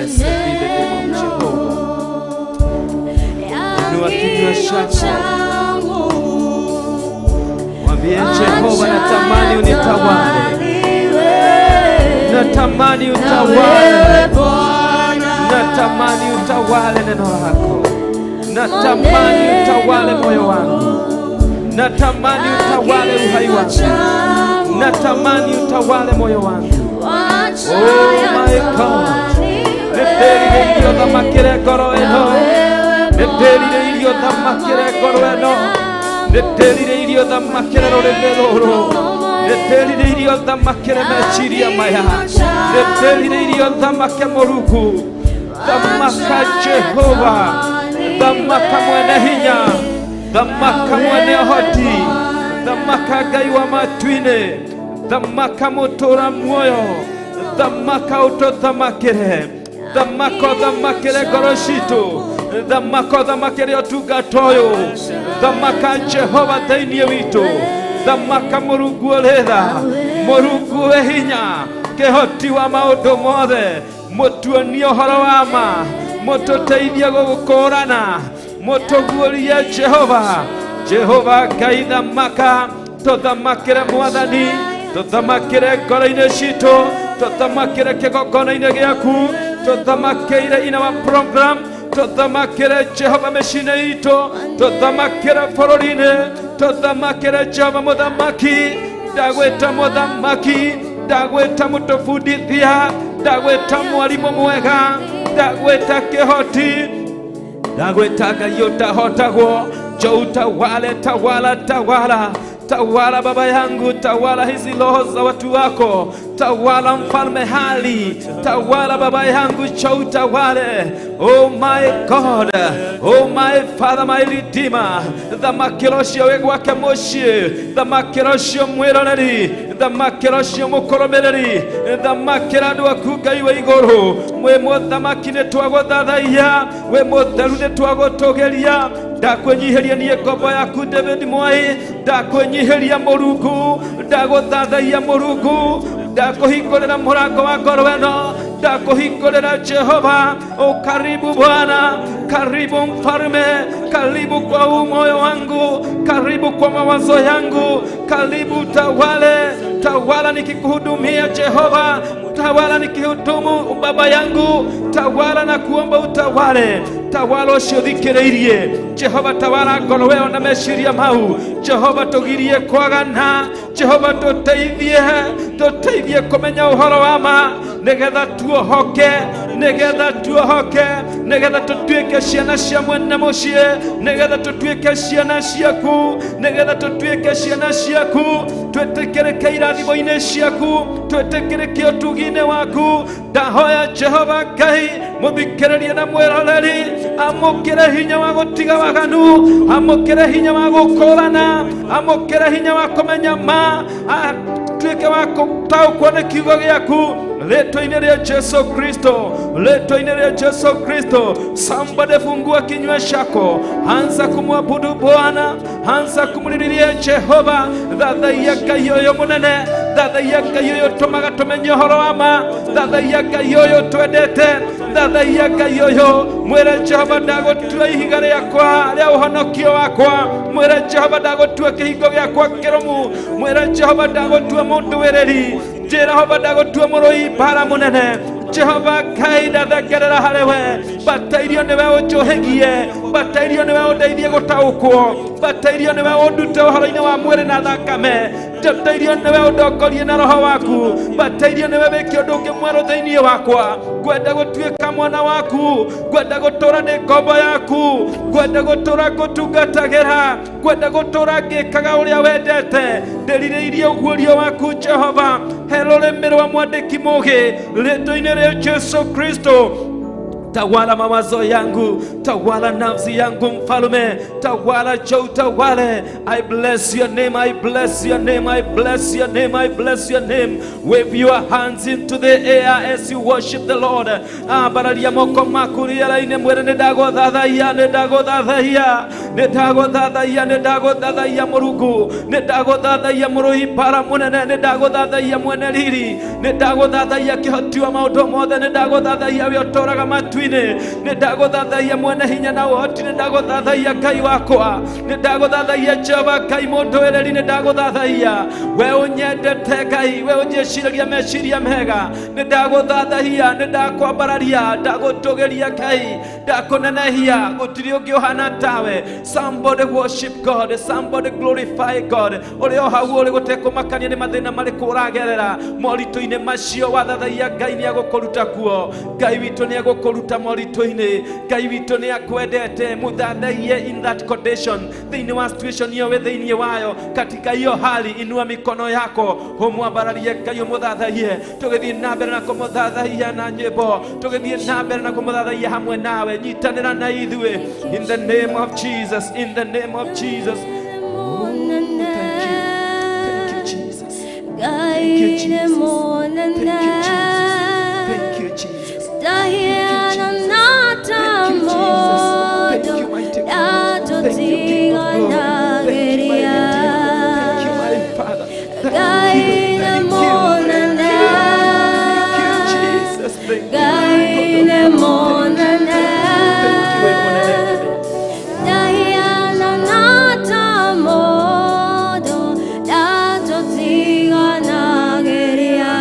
Blessed be the name of Jehovah. Inua kinywa chako, mwambie Jehova, natamani unitawale, natamani utawale, natamani utawale neno lako, natamani utawale moyo wangu, natamani utawale uhai wangu, natamani utawale moyo wangu. Oh my God, nĩndĩrirĩirie ũthamakĩre ngoro ĩno, nĩndĩrirĩirie ũthamakĩre ngoro ĩno, nĩndĩrirĩirie ũthamakĩre rũrĩmĩ rũrũ, nĩndĩrirĩirie ũthamakĩre meciria maya, nĩndĩrirĩirie ũthamake Mũrungu. Thamaka Jehova, thamaka mwene hinya, thamaka mwene ũhoti, thamaka Ngai wa matu-inĩ, thamaka mũtũra muoyo, thamaka ũtũthamakĩre, thamaka ũthamakĩre ngoro citũ, thamaka ũthamakĩre ũtungata ũyũ, thamaka Jehova thĩinĩ witũ, thamaka Mũrungu ũrĩ tha, Mũrungu wĩ hinya, kĩhoti wa maũndũ mothe, mũtuonie ũhoro wa ma, mũtũteithie gũgũkũrana, mũtũguũrie Jehova. Jehova Ngai thamaka, tũthamakĩre Mwathani, tũthamakĩre ngoro-inĩ citũ, tũthamakĩre kĩgongona-inĩ gĩaku, tũthamakĩire in our program, tũthamakĩre Jehova mĩciĩ-inĩ itũ, tũthamakĩre bũrũri-inĩ, tũthamakĩre Jehova mũthamaki. Ndagwĩta mũthamaki, ndagwĩta mũtũbundithia, ndagwĩta mwarimũ mwega, ndagwĩta kĩhoti, ndagwĩta Ngai ũtahotagwo. Njoo utawale, tawala, tawala, tawala baba yangu, tawala hizi roho za watu wako, tawala mfalme hali, tawala baba yangu, njoo utawale. Oh my God, oh my Father, my Redeemer, thamakĩra ũcio wĩ gwake mũciĩ, thamakĩra ũcio mwĩroreri, thamakĩra ũcio mũkũrũmĩrĩri, thamakĩra andũ aku Ngai wa igũrũ. Mwĩ mũthamaki nĩ twagũthathaiya, wĩ mũtheru nĩ twagũtũgĩria. Ndakwĩnyihĩria niĩ ngombo yaku David Mwai, ndakwĩnyihĩria Mũrungu, ndagũthathaiya Mũrungu, ndakũhingũrĩra mũrango wa ngoro ĩno, ndakũhingũrĩra Jehova. O karibu Bwana, karibu mfalme, karibu kwa huu moyo wangu, karibu kwa mawazo yangu, karibu tawale, tawala nikikuhudumia Jehova, tawala nikihudumu baba yangu, tawala na kuomba utawale, tawala ũcio thikĩrĩirie Jehova, tawala ngoro ĩyo na meciria mau Jehova, tũgirie kwagana Jehova, tũteithie, tũteithie kũmenya ũhoro wa ma, nĩgetha tuohoke, nĩgetha tuohoke, nĩgetha tũtuĩke ciana cia mwene mũciĩ, nĩgetha tũtuĩke ciana ciaku, nĩgetha tũtuĩke ciana ciaku, twĩtĩkĩrĩke irathimo-inĩ ciaku, twĩtĩkĩrĩke ũtugi-inĩ waku. Ndahoya Jehova Ngai mũthikĩrĩrie na mwĩroreri amũkĩre hinya wa gũtiga waganu, amũkĩre hinya wa gũkũrana, amũkĩre hinya wa kũmenya ma, atuĩke wa gũtaũkwo nĩ kiugo gĩaku rĩtwa-inĩ rĩa Jesu Kristo, rĩtwa-inĩ rĩa Jesu Kristo. Somebody fungua kinywa chako, anza kumwabudu Bwana, anza kumlililia Jehova. Thathaiya Ngai ũyũ mũnene, thathaiya Ngai ũyũ ũtũmaga tũmenye ũhoro wa ma, thathaiya Ngai ũyũ twendete, thathaiya Ngai ũyũ. Mwĩre Jehova ndagũtua ihiga rĩakwa rĩa ũhonokio wakwa, mwĩre Jehova ndagũtua kĩhingo gĩakwa kĩrũmu, mwĩre Jehova ndagũtua mũndũĩrĩri, Jehova ndagũtua mũrũi mbara mũnene. Jehova Ngai ndathengerera harĩ we, batairio nĩwe ũnjũhĩgie, batairio nĩwe ũndeithie gũtaũkwo, batairio nĩwe ũndute ũhoro-inĩ wa mwĩrĩ na thakame, batairio nĩwe ũndongorie na roho waku, batairio nĩwe wĩke ũndũ ũngĩ mwerũ thĩinĩ wakwa. Ngwenda gũtuĩka mwana waku, ngwenda gũtũra ndĩ ngombo yaku, ngwenda gũtũra ngũtungatagĩra, ngwenda gũtũra ngĩkaga ũrĩa wendete. Ndĩrirĩirie ũguũrio waku Jehova, he rũrĩmĩ rwa mwandĩki mũũgĩ rĩtwa-inĩ rĩa Jesu Kristo. Tawala mawazo yangu, tawala nafsi yangu mfalme, tawala cho utawale. I bless your name, I bless your name, I bless your name, I bless your name. Wave your hands into the air as you worship the Lord. Ambararia moko maku rĩera-inĩ, mwĩre nĩ ndagũthathaiya, nĩ ndagũthathaiya, nĩ ndagũthathaiya, nĩ ndagũthathaiya Mũrungu, nĩ ndagũthathaiya mũrũi bara mũnene, nĩ ndagũthathaiya mwene riri, nĩ ndagũthathaiya kĩhoti wa maũndũ mothe, nĩ ndagũthathaiya we ũtũũraga matu-inĩ, nĩ ndagũthathaiya mwene hinya na ũhoti, nĩ ndagũthathaiya Ngai wakwa, nĩ ndagũthathaiya Jehova Ngai mũndũĩrĩri, nĩ ndagũthathaiya we ũnyendete Ngai, we ũnjĩciragia meciria mega, nĩ ndagũthathaiya, nĩ ndakwambararia, ndagũtũgĩria Ngai, ndakũnenehia, gũtirĩ ũngĩ ũhana tawe. Somebody worship God, somebody glorify God. Ũrĩ o hau ũrĩ, gũtekũmakania nĩ mathĩna marĩkũ ũragerera, moritũ-inĩ macio wathathaiya Ngai nĩ agũkũruta kuo. Ngai witũ nĩ agũkũruta moritũ-inĩ. Ngai witũ nĩ akwendete. Mũthathaiye in that condition, thĩinĩ wa situation iyo wĩ thĩinĩ wayo, katika hiyo hali, inua mikono yako ũmwambararie Ngai, ũmũthathaiye. Tũgĩthiĩ na mbere na kũmũthathaiya na nyĩmbo, tũgĩthiĩ na mbere na kũmũthathaiya hamwe nawe, nyitanĩra na ithuĩ, in the name of Jesus, in the name of Jesus. Thank you. Thank you, Jesus. Thank you, Jesus. Thank you, Jesus. Thank you, Jesus. Thank you, Jesus. Thank you, mighty God. Thank you, King of glory. Thank you, my Redeemer. Thank you, my Father. Thank you. Thank you. Thank you. Thank you, Jesus. Thank you. Thank you, Thank you. Diana nata modo dato tiganageria.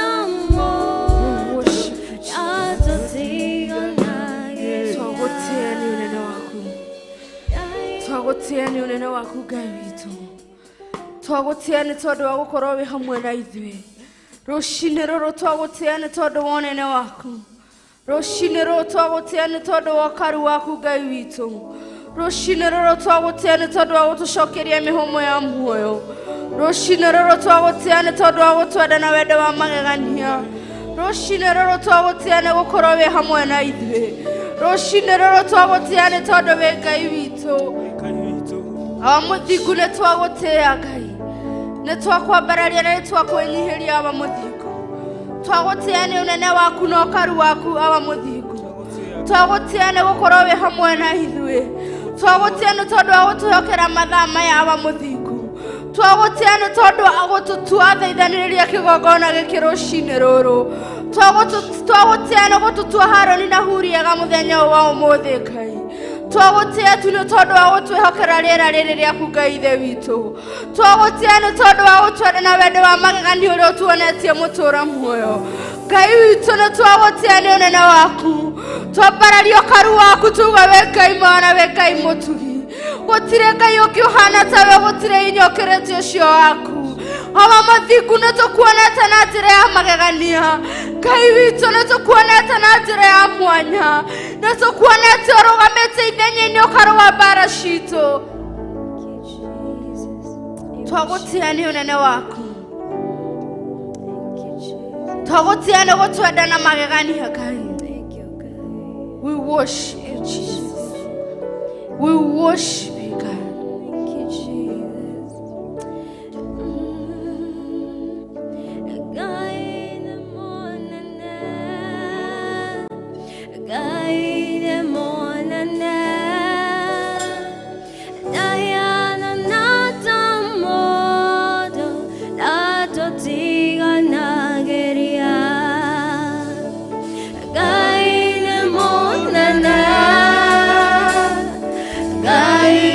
ũnene waku. We worship you, Jesus. Twagũtĩĩa nĩ ũnene waku. Twagũtĩĩa nĩ ũnene waku Ngai witũ. Twagũtĩĩa nĩ tondũ wa gũkorwo wĩ hamwe na ithuĩ. Rũcinĩ rũrũ twagũtĩĩa nĩ tondũ wa ũnene waku. Rũcinĩ rũrũ twagũtĩĩa nĩ tondũ wa ũkaru waku Ngai witũ. Rũcinĩ rũrũ twagũtĩĩa nĩ tondũ wa gũtũcokeria mĩhũmũ ya muoyo. Rũcinĩ rũrũ twagũtĩĩa nĩ tondũ wa gũtwenda na wendo wa magegania. Rũcinĩ rũrũ twagũtĩĩa nĩ gũkorwo wĩ hamwe na ithuĩ. Rũcinĩ rũrũ twagũtĩĩa nĩ tondũ wĩ Ngai witũ. Awa mũthingu nĩ twagũtĩĩa Ngai. Nĩ twakwambararia na nĩ twakwĩnyihĩria awa mũthingu. Twagũtĩĩa nĩ ũnene waku na ũkaru waku awa mũthingu. Twagũtĩĩa nĩ gũkorwo wĩ hamwe na ithuĩ. Twagũtĩĩa nĩ tondũ wa gũtũhokera mathaa maya awa mũthingu. Twagũtĩĩa nĩ tondũ wa gũtũtua thaithanĩrĩria kĩgongona gĩkĩ rũcinĩ rũrũ. Twagũtĩĩa nĩ gũtũtua Harũni na Huri ega mũthenya ũyũ wa ũmũthĩ Ngai. Twagũtĩĩa tu nĩ tondũ wa gũtwĩhokera rĩera rĩrĩ rĩaku Ngai ithe witũ. Twagũtĩĩa nĩ tondũ wa gũtwenda na wendo wa magegania ũrĩa ũtuonetie mũtũũra muoyo. Ngai witũ nĩ twagũtĩĩa nĩ ũnene waku. Twambararia ũkaru waku tuga wĩ Ngai mwega na wĩ Ngai mũtugi. Gũtirĩ Ngai ũngĩ ũhana tawe, gũtirĩ hinya ũkĩrĩte ũcio waku. Awa mũthingu nĩ tũkuonete na njĩra ya magegania. Ngai witũ nĩ tũkuonete na njĩra ya mwanya. Nĩ tũkuonete ũrũgamĩte ithenya-inĩ ũkarũa mbara citũ. Twagũtĩĩa nĩ ũnene waku. Twagũtĩĩa nĩ gũtwenda na magegania Ngai. We worship you, Jesus. We worship you, God. Thank you, Jesus. Ngai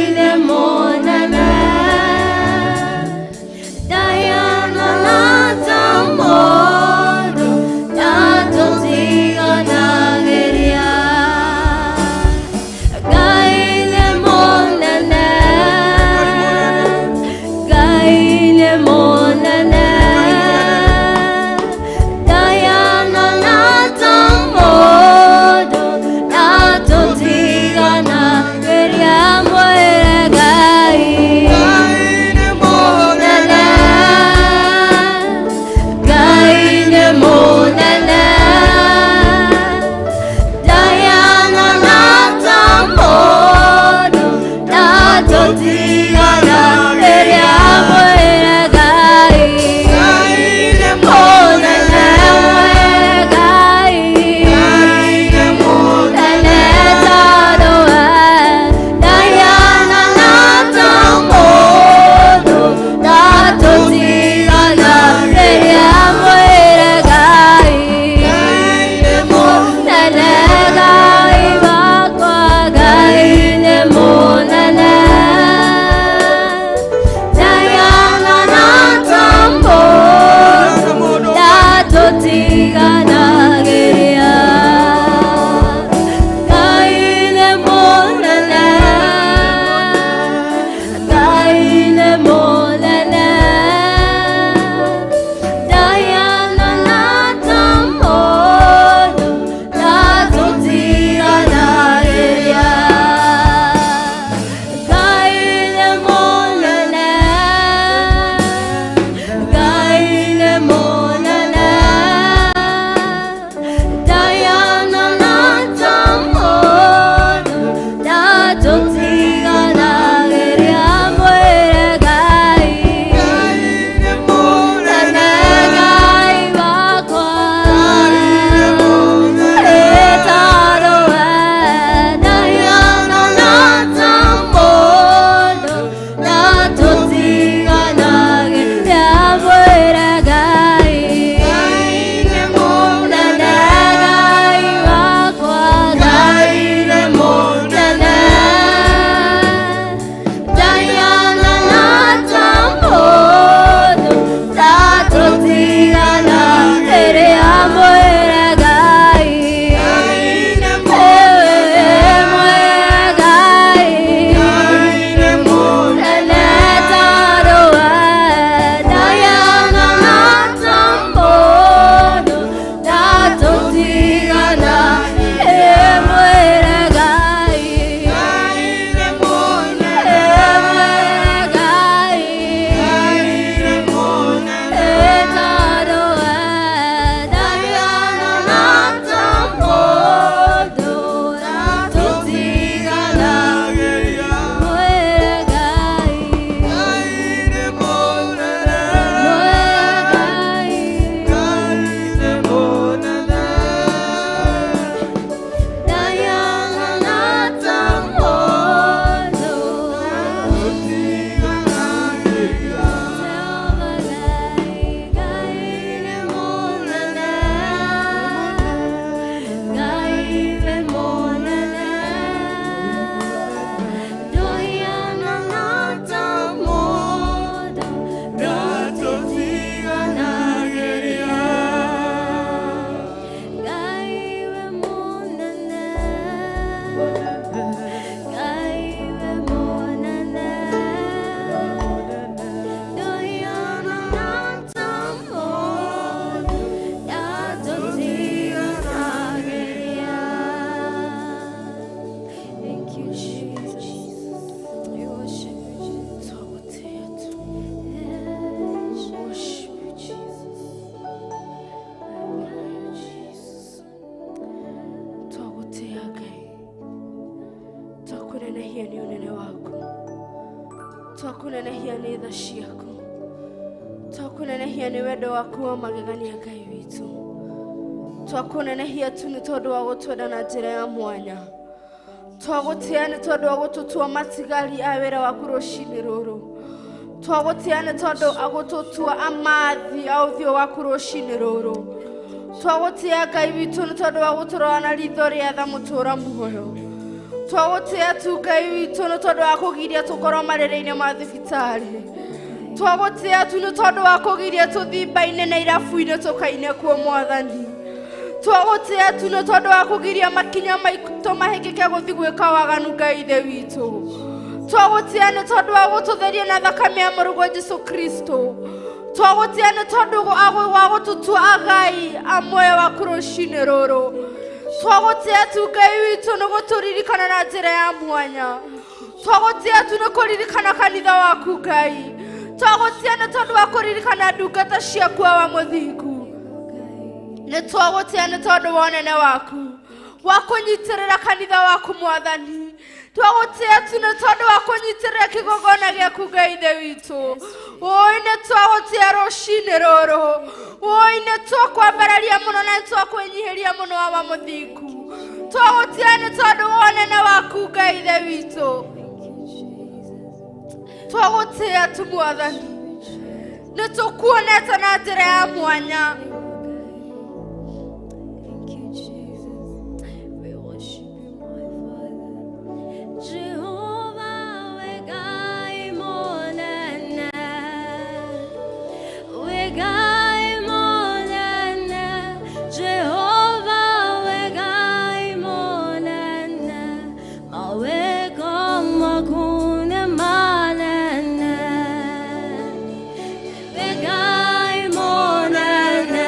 Twakũnenehia nĩ ũnene waku, twakũnenehia nĩ tha ciaku, twakũnenehia nĩ wendo waku wa magegania Ngai witũ, twakũnenehia tu nĩ tondũ wa gũtwenda na njĩra ya mwanya, twagũtĩa nĩ tondũ wa gũtũtua matigari a wĩra waku rũcinĩ rũrũ, twagũtĩa nĩ tondũ agũtũtua amathi a ũthiũ waku rũcinĩ rũrũ, twagũtĩa Ngai witũ nĩ tondũ wa gũtũrora na ritho rĩa tha mũtũra muoyo, twagũtĩa tu Ngai witũ nĩ tondũ wa kũgiria tũkorwo marĩrĩ-inĩ ma thibitarĩ, twagũtĩa tu nĩ tondũ wa kũgiria tũthimba-inĩ na irabu-inĩ tũkaine kuo Mwathani, twagũtĩa tu nĩ tondũ wa kũgiria makinya maitũ mahĩkĩke gũthiĩ gwĩka waganu Ngai Ithe witũ, twagũtĩa nĩ tondũ wa gũtũtheria na thakame ya mũrũguo Jesũ Kristo, twagũtĩa nĩ tondũ wa gũtũtua agai a muoyo waku rũcinĩ rũrũ, twagũtĩa tu Ngai witũ nĩ gũtũririkana na njĩra ya mwanya, twagũtĩa tu nĩ kũririkana kanitha waku Ngai, twagũtĩa nĩ tondũ wa kũririkana ndungata ciaku wa mũthingu, nĩ twagũtĩa nĩ tondũ wa ũnene waku wa kũnyitĩrĩra kanitha waku Mwathani, twagũtĩa tu nĩ tondũ wa kũnyitĩrĩra kĩgongona gĩaku Ngai Ithe witũ, ũĩ nĩ twagũtĩa rũcinĩ rũrũ, ũĩ nĩ twakwambararia mũno na nĩ twakwĩnyihĩria mũno wa mũthingu, twagũtĩa nĩ tondũ wa ũnene waku Ngai Ithe witũ, twagũtĩa tu Mwathani, nĩ tũkuonete na njĩra ya mwanya. Thank you, Jesus. We worship you, my Father. Jehovah, we Ngai monene. We Ngai monene. Jehovah, we Ngai monene. Maweko makune manene. We Ngai monene.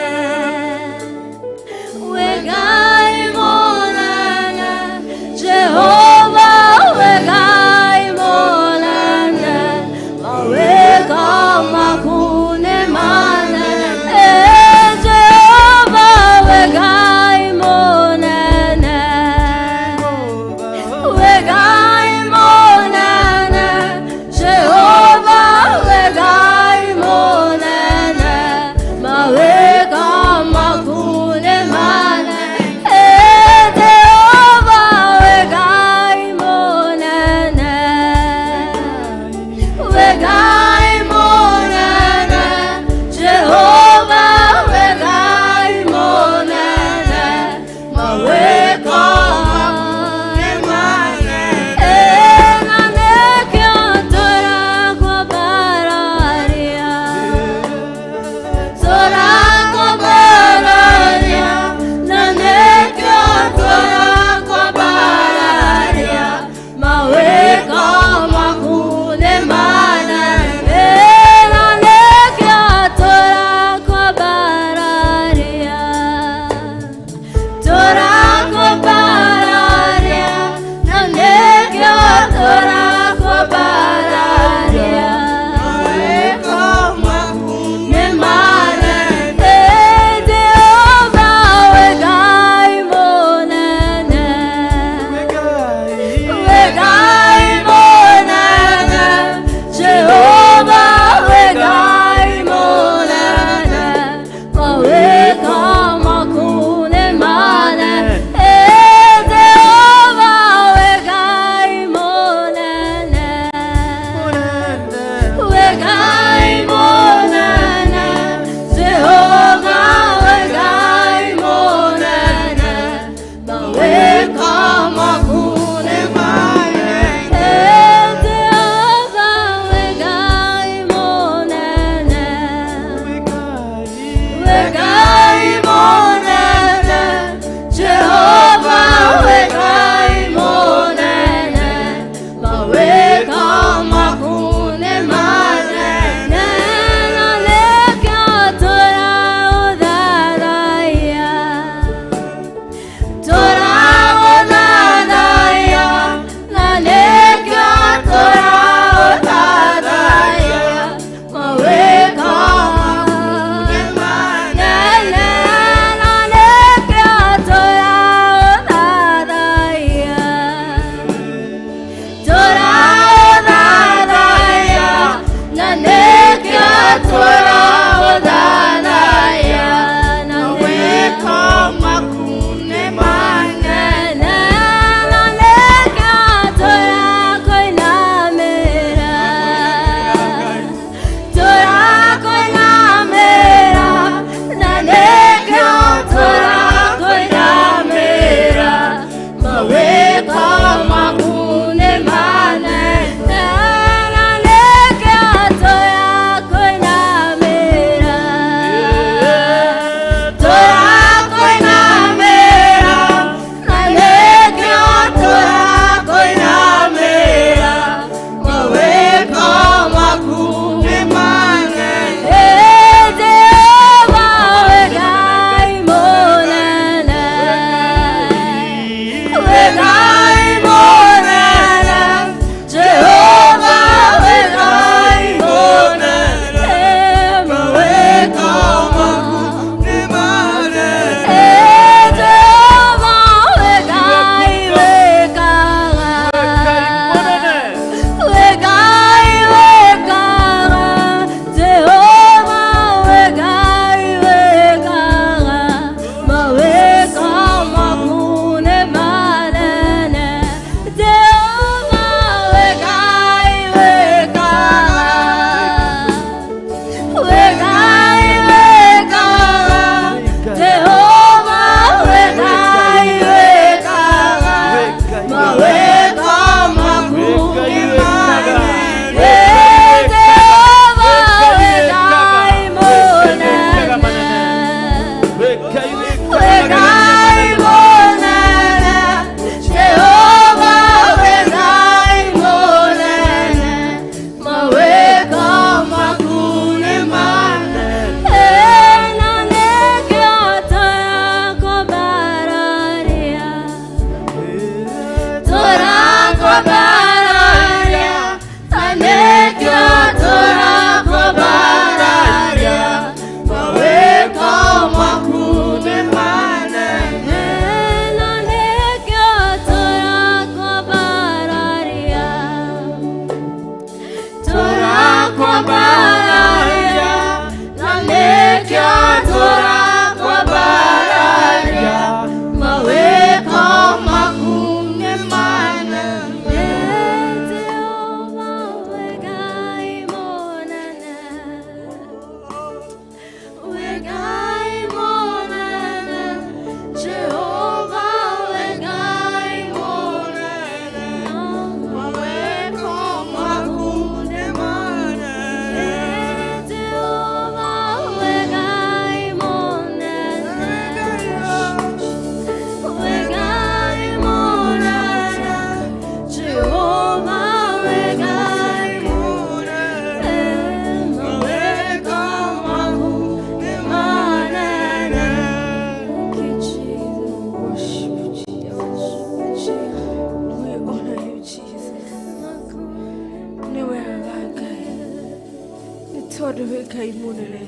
Ngai munene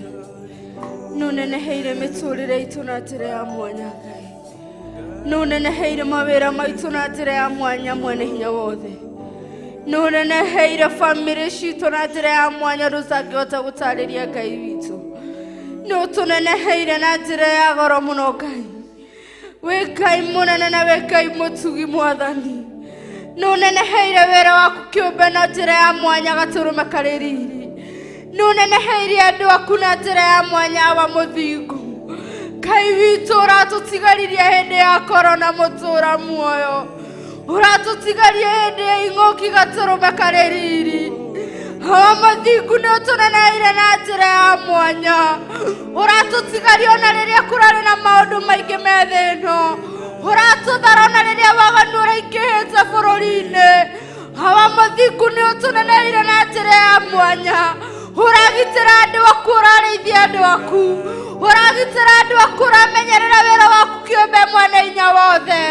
nuneneheire miturire itu na njira ya mwanya Ngai nuneneheire mawira maitu na njira ya mwanya mwene hinya wothe nuneneheire family citu na njira ya mwanya rutangihota gutariria Ngai witu nutuneneheire na njira ya goro muno Ngai wi Ngai munene na wi Ngai mutugi mwathani nuneneheire wira waku kiumbe na njira ya mwanya gaturume kari riri nuneneheire andu aku na njira ya mwanya wa muthingu Ngai witũ ũratũtigaririe hĩndĩ ya korona mũtũra muoyo ũratũtigarie hĩndĩ ya ing'ũki gatũrũme karĩ riri hawa mũthingu nĩ ũtũneneheire na njĩra ya mwanya ũratũtigaria ona rĩrĩa kũrarĩ na maũndũ maingĩ me thĩ ĩno ũratũthara ona rĩrĩa waganu ũraingĩhĩte bũrũri-inĩ hawa mũthingu nĩ ũtũneneheire na njĩra ya mwanya ũragitĩra andũ aku ũrarĩithia andũ aku ũragitĩra andũ aku ũramenyerera wĩra waku kĩũmbe mwene hinya wothe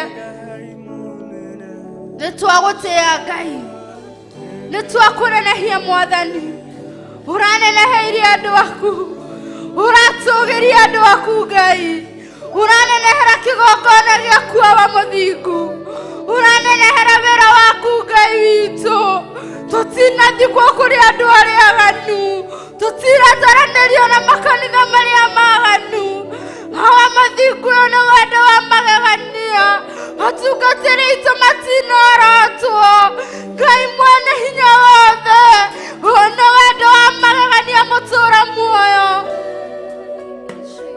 nĩ twagũtĩĩa Ngai nĩ twakũnenehia mwathani ũraneneheirie andũ aku ũratũgĩria andũ aku Ngai ũranenehera kĩgongona gĩaku awa mũthingu ũranenehera wĩra waku Ngai witũ tũtinathikwo kũrĩ andũ arĩa aganu tũtirataranĩrio na makanitha marĩa maganu hawa mũthingu ũyũ nĩ wendo wa magegania atungatĩri aitũ matinorotwo Ngai mwene hinya wothe ũyũ nĩ wendo wa magegania mũtũra muoyo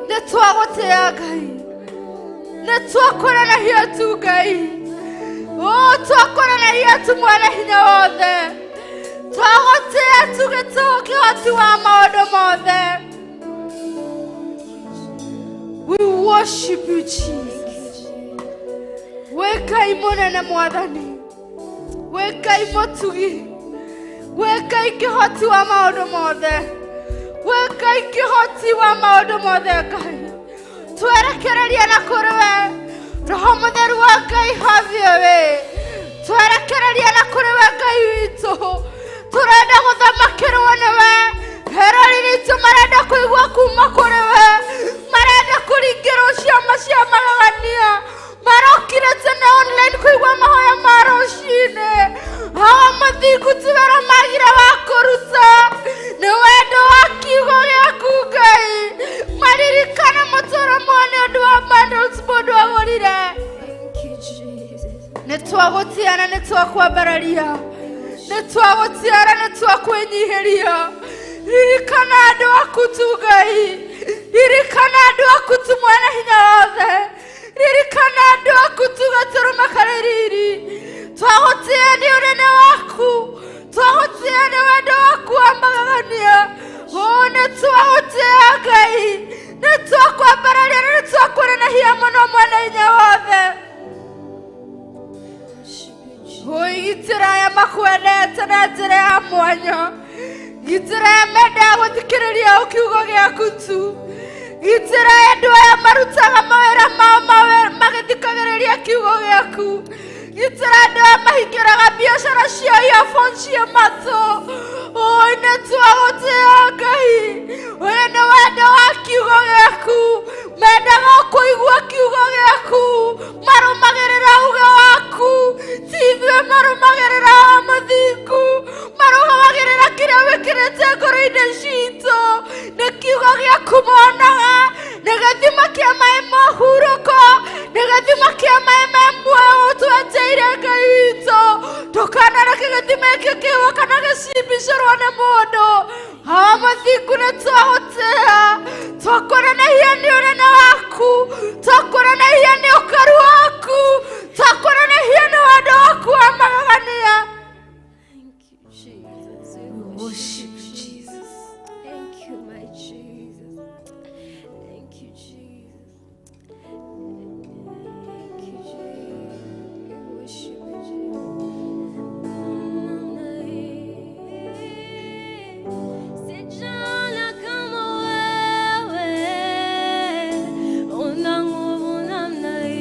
nĩ twagũtĩĩa Ngai nĩ twakũnenehia tu Ngai twakũnenehia tu mwene hinya wothe twagũtĩĩa tu gĩtũũ kĩhoti wa maũndũ mothe. We worship you, Jesus. We Ngai mũnene mwathani we Ngai mũtugi we Ngai kĩhoti wa maũndũ mothe we Ngai kĩhoti wa maũndũ mothe Ngai twerekereria na kũrĩ we Roho Mũtheru wa Ngai have your way twerekereria na kũrĩ we Ngai witũ tũrenda gũthamakĩrwo nĩwe eroreri aitũ marenda kũigua kuma kũrĩ we marenda kũringĩrwo ciama cia magegania marokire tene online kũigua mahoya ma rũcinĩ hawa mũthingu ti wĩra magire wa kũruta nĩ wendo wa kiugo gĩaku Ngai maririkane mũtũro mao nĩ ũndũ wa bundles mũndũ agũrire nĩ twagũtĩana nĩ twakwambararia nĩ twagũtĩana nĩ twakwĩnyihĩria ririkana andũ aku tu Ngai ririkana andũ aku tu mwene hinya wothe ririkana andũ aku tu gatũrũme karĩ riri twagũtĩĩa nĩ ũnene waku twagũtĩĩa nĩ wendo waku wa magegania nĩ twagũtĩĩa Ngai nĩ twakwambararia na nĩ twakũnenehia mũno mwene hinya wothe gitĩra aya makwendete na njĩra ya mwanya gitĩra aya mendaga gũthikĩrĩria kiugo gĩaku tu gitĩra andũ aya marutaga mawĩra mao magĩthikagĩrĩria kiugo gĩaku gitĩra andũ aya mahingĩraga biacara cia earphone cia matũ nĩ twagũtĩĩa Ngai ũyũ nĩ wendo wa kiugo gĩaku mendaga kũigua kiugo gĩaku marũmagĩrĩra uge waku ti ithuĩ marũmagĩrĩra wa mũthingu marũgamagĩrĩra kĩrĩa wĩkĩrĩte ngoro-inĩ citũ nĩ kiugo gĩaku monaga nĩ gĩthima kĩa maĩ ma ũhurũko nĩ gĩthima kĩa maĩ me muoyo ũtwenjeire Ngai witũ ndũkanareke gĩthima gĩkĩ kĩhwo kana gĩcimbicĩrwo nĩ mũndũ hawa mũthingu nĩ twagũtĩĩa twakũnenehia nĩ ũnene waku twakũnenehia nĩ ũkaru waku twakũnenehia nĩ wendo waku wa magegania. Thank you, Jesus. We worship you, Jesus. Thank you, my Jesus. Thank you, Jesus. Thank you, Jesus. We worship you, Jesus. Sijaona kama wewe, una nguvu namna hii.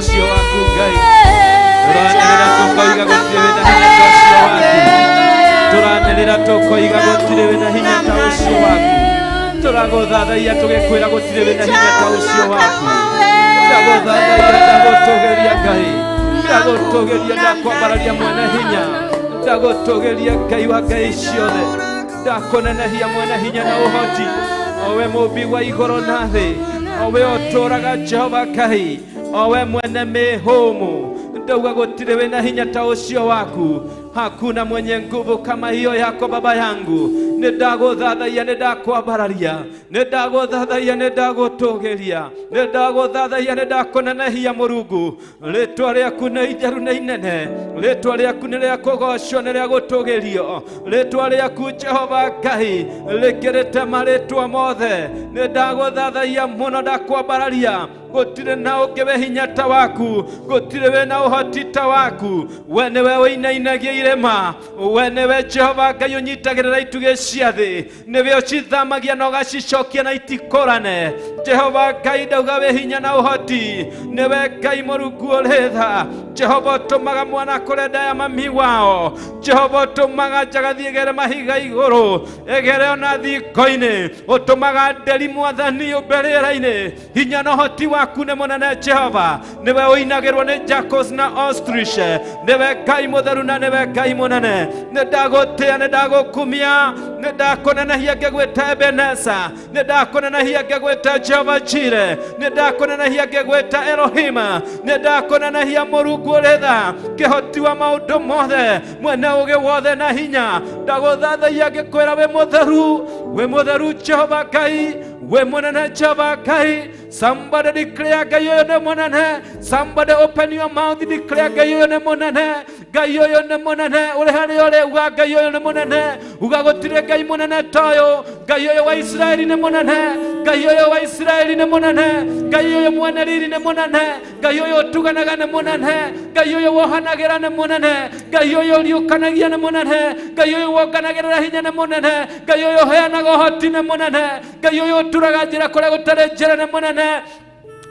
ũcio waku Ngai. Tũranĩrĩra tũkoiga gũtirĩ wĩna hinya ta ũcio waku. Tũranĩrĩra tũkoiga gũtirĩ wĩna hinya ta ũcio waku. Tũragũthathaiya tũgĩkwĩra gũtirĩ wĩna hinya ta ũcio waku. Ndagũthathaiya, ndagũtũgĩria Ngai. Ndagũtũgĩria, ndakwambararia mwene hinya. Ndagũtũgĩria Ngai wa Ngai ciothe. Ndakũnenehia mwene hinya na ũhoti. Owe mũmbi wa igũrũ na thĩ. Owe ũtũũraga Jehova Ngai. Owe mwene mĩhũmũ. Ndauga gũtirĩ wĩna hinya ta ũcio waku. Hakuna mwenye nguvu kama hiyo yako baba yangu. Nĩndagũthathaiya, nĩndakwambararia. Nĩndagũthathaiya, nĩndagũtũgĩria. Nĩndagũthathaiya, nĩndakũnenehia Mũrungu. Rĩtwa rĩaku nĩ itheru nĩ inene. Rĩtwa rĩaku nĩ rĩa kũgocwo, nĩ rĩa gũtũgĩrio. Rĩtwa rĩaku Jehova Ngai rĩkĩrĩte marĩtwa mothe. Nĩndagũthathaiya mũno, ndakwambararia. Gũtirĩ na ũngĩ wĩ hinya ta waku. Gũtirĩ wĩna ũhoti ta waku. We nĩwe ũinainagia irĩma. We nĩwe Jehova Ngai ũnyitagĩrĩra itugĩ cia thĩ. Nĩwe ũcithamagia na ũgacicokia na itikũrane. Jehova Ngai ndauga wĩ hinya na ũhoti. Nĩwe Ngai Mũrungu ũrĩ tha. Jehova ũtũmaga mwana kũrĩ nda ya mami wao. Jehova ũtũmaga njagathi ĩgere mahiga igũrũ, ĩgere ona thingo-inĩ. Ũtũmaga nderi mwathani ũmbe rĩera-inĩ. Hinya na ũhoti waku nĩ mũnene Jehova. Nĩwe ũinagĩrwo nĩ jackals na ostrich. Nĩwe Ngai mũtheru na nĩwe Ngai mũnene. Nĩndagũtĩa, nĩndagũkumia, nĩndakũnenehia ngĩgwĩta Ebeneza. Nĩndakũnenehia ngĩgwĩta Jehova Jire. Nĩndakũnenehia ngĩgwĩta Elohim. Nĩndakũnenehia Mũrungu ũrĩ tha, kĩhoti wa maũndũ mothe, mwene ũũgĩ wothe na hinya. Ndagũthathaiya ngĩkwĩra wĩ mũtheru, wĩ mũtheru Jehova Ngai, wĩ mũnene Jehova Ngai. Somebody declare Ngai ũyũ nĩ mũnene. Somebody open your mouth, declare Ngai ũyũ nĩ mũnene. Ngai ũyũ nĩ mũnene. Ũrĩ harĩa ũrĩ uga Ngai ũyũ nĩ mũnene. Uga gũtirĩ Ngai mũnene ta ũyũ. Ngai ũyũ wa Isiraeli nĩ mũnene. Ngai ũyũ wa Isiraeli nĩ mũnene. Ngai ũyũ mwene riri nĩ mũnene. Ngai ũyũ ũtuganaga nĩ mũnene. Ngai ũyũ wohanagĩra nĩ mũnene. Ngai ũyũ ũriũkanagia nĩ mũnene. Ngai ũyũ wonganagĩrĩra hinya nĩ mũnene. Ngai ũyũ ũheanaga ũhoti nĩ mũnene. Ngai ũyũ ũturaga njĩra kũrĩa gũtarĩ njĩra nĩ mũnene.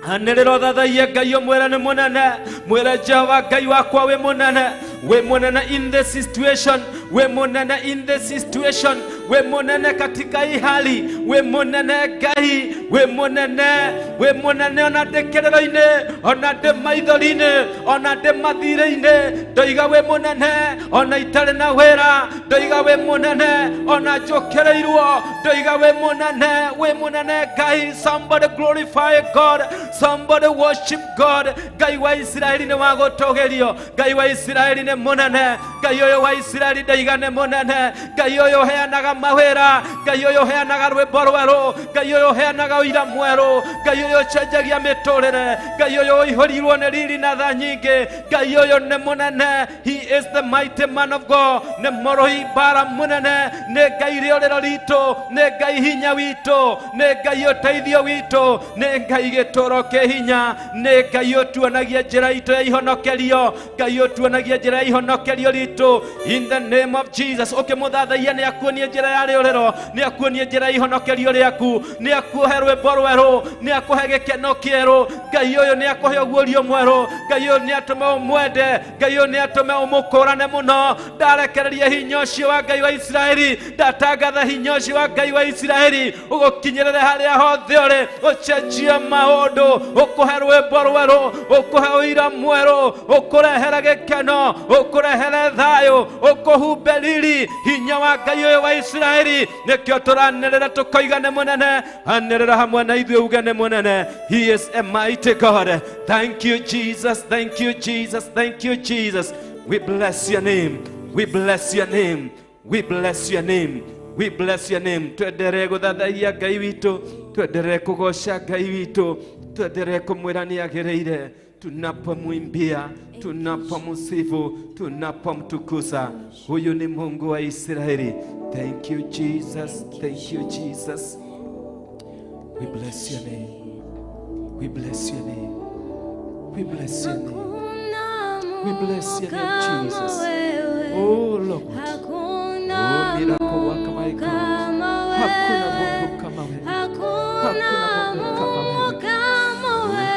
Anĩrĩra ũthathaiye Ngai ũmwĩre nĩ mũnene. Mwĩre Jehova Ngai wakwa wĩ mũnene. Wĩ mũnene in the situation. Wĩ mũnene in the situation. Wĩ mũnene katika hii hali. Wĩ mũnene Ngai. Wĩ mũnene. Wĩ mũnene ona ndĩ kĩrĩro-inĩ, ona ndĩ maithori-inĩ, ona ndĩ mathirĩ-inĩ. Ndoiga wĩ mũnene ona itarĩ na wĩra. Ndoiga wĩ mũnene ona njũkĩrĩirwo. Ndoiga wĩ mũnene. Wĩ mũnene Ngai. Somebody glorify God. Somebody worship God. Ngai wa Isiraeli nĩ wa gũtũgĩrio. Ngai wa Isiraeli nĩ mũnene. Ngai ũyũ wa Isiraeli ndaiga nĩ mũnene. Ngai ũyũ ũheanaga mawĩra. Ngai ũyũ ũheanaga rwĩmbo rwerũ. Ngai ũyũ ũheanaga ũira mwerũ. Ngai ũyũ ũcenjagia mĩtũrĩre. Ngai ũyũ ũihũrirwo nĩ riri na tha nyingĩ. Ngai ũyũ nĩ mũnene. He is the mighty man of God. Nĩ mũrũi mbara mũnene. Nĩ Ngai rĩũrĩro ritũ. Nĩ Ngai hinya witũ. Nĩ Ngai ũteithio witũ. Nĩ Ngai gĩtũũro kĩ hinya. Nĩ Ngai ũtuonagia njĩra itũ ya ihonokerio. Ngai ũtuonagia njĩra ya ihonokerio ritũ. In the name of Jesus. Ũkĩmũthathaiya nĩ akuonie njĩra ya rĩũrĩro. Nĩ akuonie njĩra ya ihonokerio rĩaku. Nĩ akuohe rwĩmbo rwerũ. Nĩ akũhe gĩkeno kĩerũ. Ngai ũyũ nĩ akũhe ũguũrio mwerũ. Ngai ũyũ nĩ atũme ũmwende. Ngai ũyũ nĩ atũme ũmũkũrane mũno. Ndarekereria hinya ũcio wa Ngai wa Isiraeli. Ndatangatha hinya ũcio wa Ngai wa Isiraeli ũgũkinyĩrĩre harĩa hothe ũrĩ. Ũcenjie maũndũ. Ũkũhe rwĩmbo rwerũ. Ũkũhe ũira mwerũ. Ũkũrehere gĩkeno. Ũkũrehere thayũ. Ũkũhumbe riri. Hinya wa Ngai ũyũ wa Isiraeli. Nĩkĩo tũranĩrĩra tũkoiga nĩ mũnene. Anĩrĩra hamwe na ithuĩ uge nĩ mũnene. He is a mighty God. Thank you Jesus. Thank you Jesus. Thank you Jesus. We bless your name. We bless your name. We bless your name. We bless your name. Twenderee gũthathaiya Ngai witũ. Twenderee kũgoca Ngai witũ. Twenderee kũmwĩra nĩ agĩrĩire. Tunapomwimbia, tunapomsifu, tunapomtukuza, huyu ni Mungu wa Israeli. Thank you Jesus. Thank you Jesus. We bless your name. We bless your name. We bless your name. We bless your name, Jesus. Oh Lord. Oh, miracle worker, my God. Hakuna Mungu kama wewe. Hakuna Mungu kama wewe.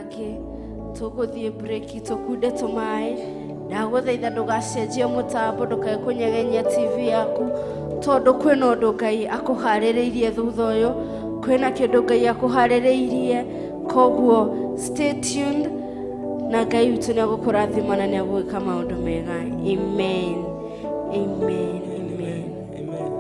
mangĩ. Tũgũthiĩ break tũkunde tũmaĩ. Ndagũthaitha ndũgacenjie mũtambo, ndũkae kũnyegenyia TV yaku, tondũ kwĩna ũndũ Ngai akũharĩrĩirie thutha ũyũ, kwĩna kĩndũ Ngai akũharĩrĩirie. Koguo stay tuned na Ngai witũ nĩ egũkũrathima na nĩ egũgĩka maũndũ mega. Amen. Amen. Amen. Amen.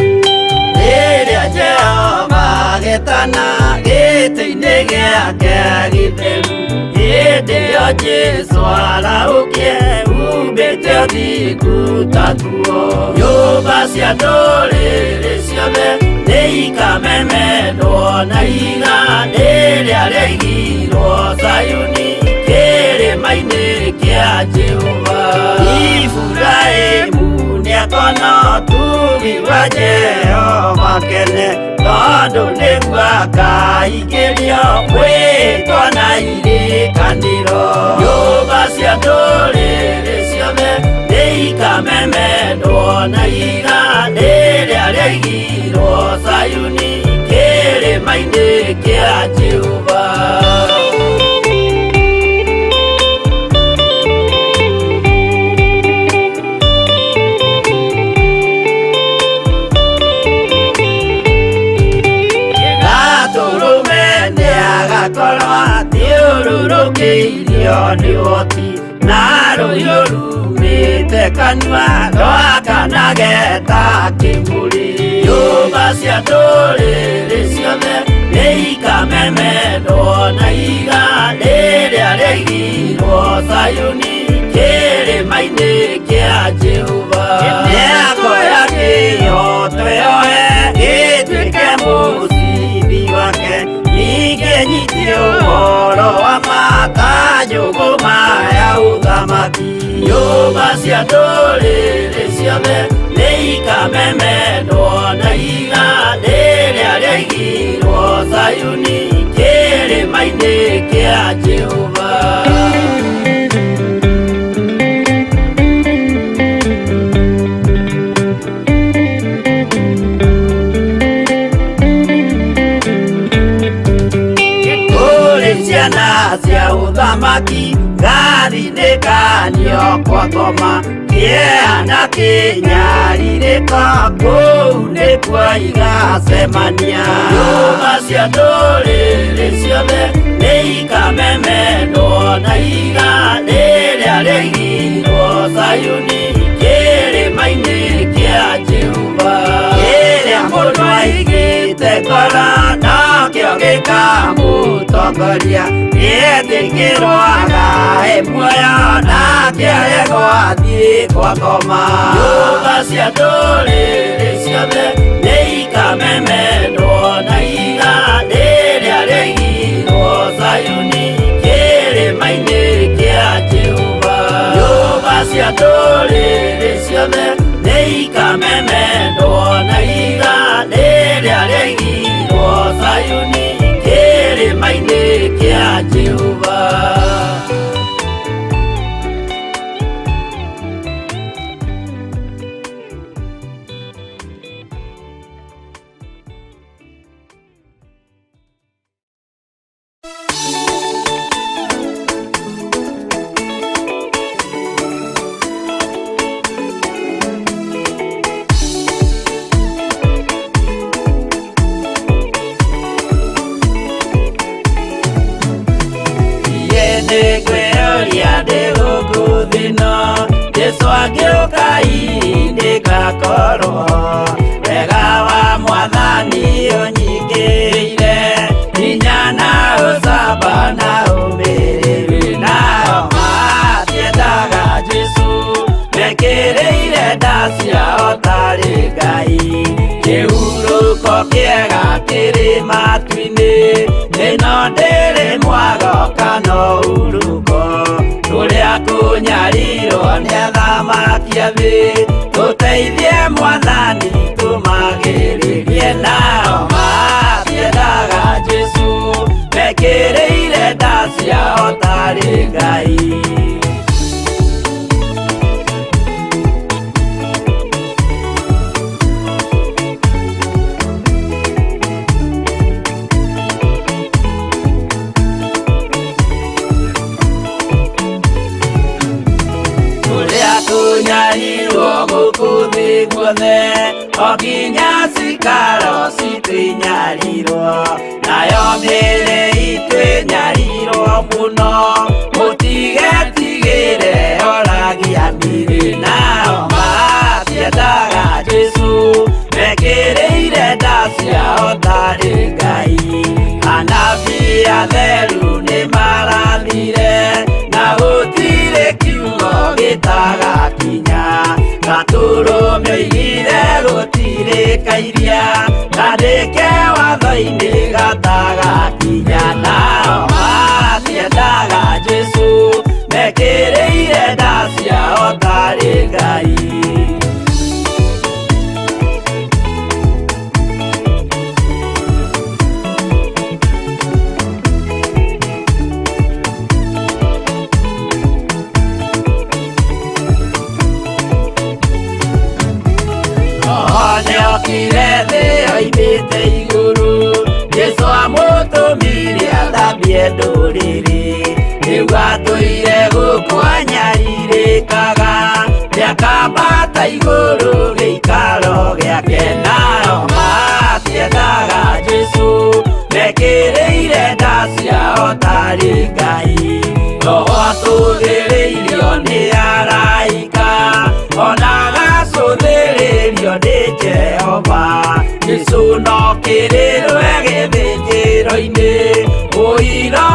Rĩrĩa Jehova agetana gĩtĩ-inĩ gĩake gĩtheru, hĩndĩ ĩyo Jesũ arahũkie umbĩte ũthingu ta nguo. Nyũmba cia ndũrĩrĩ ciothe nĩikamemendwo na ihiga rĩrĩa rĩaigirwo Zayuni kĩrĩma-inĩ kĩa Jehova. Iburahĩmu nĩakona ũtugi wa Jehova kene, tondũ nĩguo akaingĩrio mwĩtwa na irĩkanĩro. Nyũmba cia ndũrĩrĩ ciothe nĩikamemendwo na ihiga rĩrĩa rĩaigirwo Zayuni kĩrĩma-inĩ kĩa Jehova. Gatũrũme nĩagakorwo athiũrũrũkĩirio nĩ ũhoti, na rũhiũ rumĩte kanua rwakanage ta kĩmũrĩ. Nyũmba cia ndũrĩrĩ ciothe nĩikamemendwo na ihiga rĩrĩa rĩaigirwo Zayuni kĩrĩma-inĩ kĩa Jehova. Nĩakoya kĩhooto yoe gĩtuĩke mũcibi wake, ningĩ nyite ũhoro wa ma ta njũgũma ya ũthamaki. Nyũmba cia ndũrĩrĩ ciothe nĩikamemendwo na ihiga rĩrĩa rĩaigirwo Zayuni kĩrĩma-inĩ kĩa Jehova. Kũrĩ ciana cia ũthamaki gathinĩkanio kwa ngoma, kĩeha na kĩnyarirĩko kũu nĩkuo igacemania. Nyũmba cia ndũrĩrĩ ciothe nĩikamemendwo na ihiga rĩrĩa rĩaigirwo Zayuni kĩrĩma-inĩ kĩa Jehova. Kĩrĩa mũndũ aigĩte ngoro nokĩo gĩkamũtongoria, nĩetĩkĩrwo agae muoyo nake aregwo athiĩ kwa ngoma. Nyũmba cia ndũrĩrĩ ciothe nĩikamemendwo na ihiga rĩrĩa rĩaigirwo Zayuni kĩrĩma-inĩ kĩa Jehova. Nyũmba cia ndũrĩrĩ ciothe nĩikamemendwo na ihiga rĩrĩa rĩaigirwo Zayuni kĩrĩma-inĩ kĩa Jehova. Nĩngwĩyũria ndĩ gũkũ thĩ ĩno, Jesũ angĩũka hihi ndĩgakorwo. Wega wa Mwathani ũnyingĩrĩire, hinya na ũcamba na ũmĩrĩru. Nao matiendaga Jesũ, mekĩrĩire nda ciao tarĩ Ngai. Kĩhurũko kĩega kĩrĩ matu-inĩ, ĩno ndĩrĩ kana ũhurũko tũrĩa kũnyarirwo nĩ athamaki a thĩ tũteithie mwathani tũmagĩrĩrie nao matiendaga Jesũ mekĩrĩire nda ciao tarĩ Ngai. Tunyarirwo gũkũ thĩ guothe o nginya cikaro citũ inyarirwo nayo mĩĩrĩ itũ ĩnyarirwo mũno mũtigetigĩre oragia mĩrĩ nao matiendaga Jesũ mekĩrĩire nda ciao tarĩ Ngai. Anabii atheru nĩmarathire na gũtirĩ kiugo gĩtagakinya gatũrũme oigire gũtirĩ kairia kandĩke watho-inĩ gatagakinya nao matiendaga Jesũ mekĩrĩire nda ciao tarĩ Ngai. Nĩokire thĩ oimĩte igũrũ Jesũ amũtũmire athambie ndũrĩrĩ rĩu atũire gũkũ anyarirĩkaga nĩakambata igũrũ gĩikaro gĩake nao matiendaga Jesũ mekĩrĩire nda ciao tarĩ Ngai. Roho atũthĩrĩirio nĩ araika ona agacũthĩrĩrio nĩ Jehova Jesũ no kĩrĩrwe gĩthĩnjĩro-inĩ ũira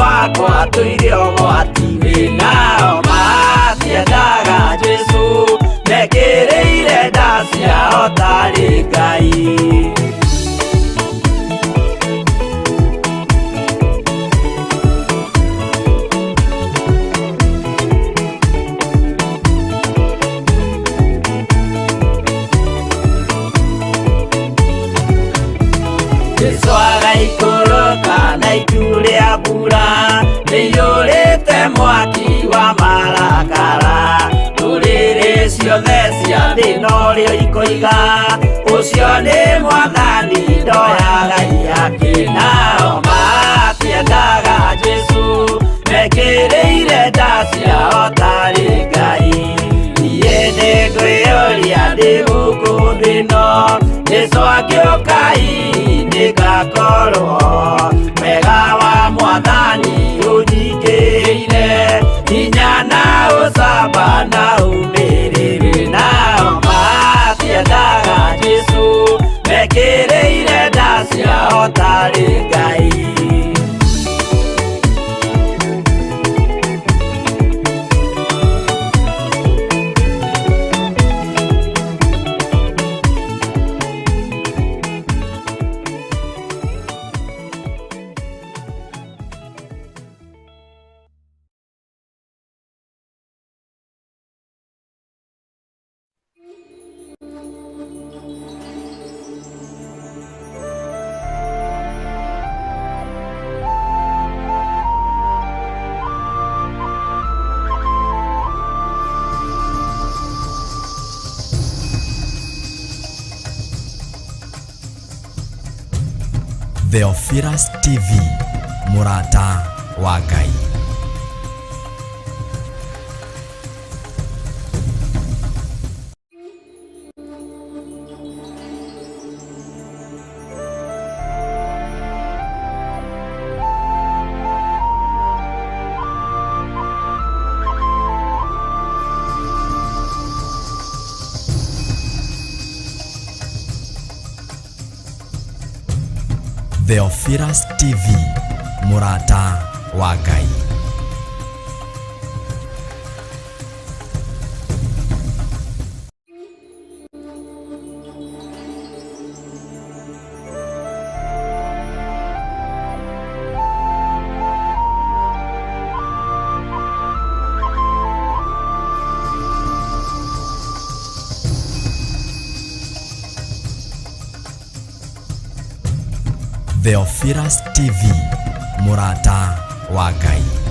wakwa tũire ũgwati-inĩ nao matiendaga Jesũ mekĩrĩire nda ciao tarĩ Ngai. Jesũ agaikũrũka na itu rĩa mbura rĩiyũrĩte mwaki wa marakara ndũrĩrĩ ciothe cia thĩ norĩo ikoiga ũcio nĩ mwathani ndoyaga ihaki nao matiendaga Jesũ mekĩrĩire nda ciao tarĩ Ngai. Niĩ nĩngwĩyũria ndĩ gũkũ thĩ ĩno Jesũ angĩũka hihi nĩngakorwo wega wa mwathani ũnyingĩrĩire hinya na ũcamba na ũmĩrĩru nao matiendaga Jesũ mekĩrĩire nda ciao tarĩ Ngai. Theophilus TV, Mũrata wa Ngai. Theophilus TV, Mũrata wa Ngai. Theophilus TV, mũrata wa Ngai.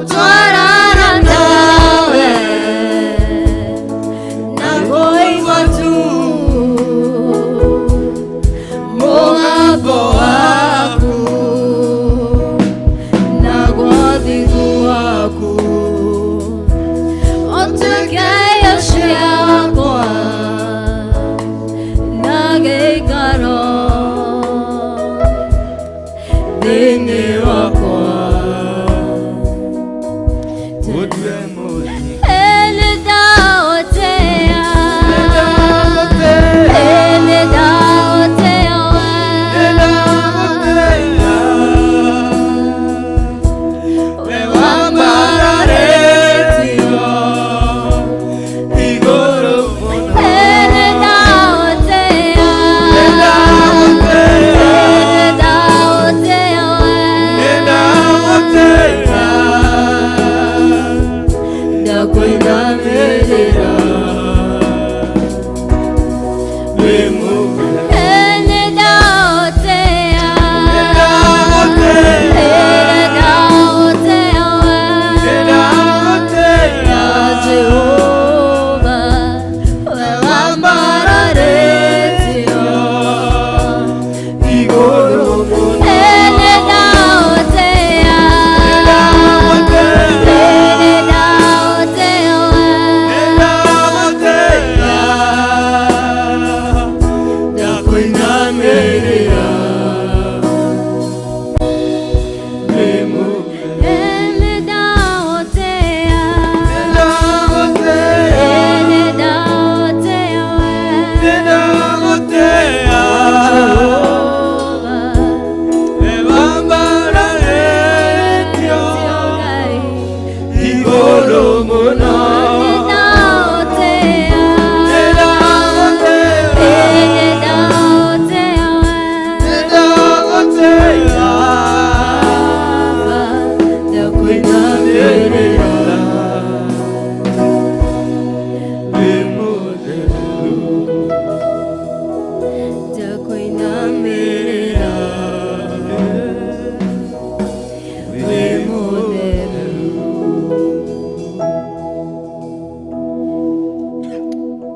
Gũtwarana nawe na kũigua tu mũgambo waku na gwathithu waku ũtuĩke irio ciakwa na gĩikaro thĩinĩ wakwa.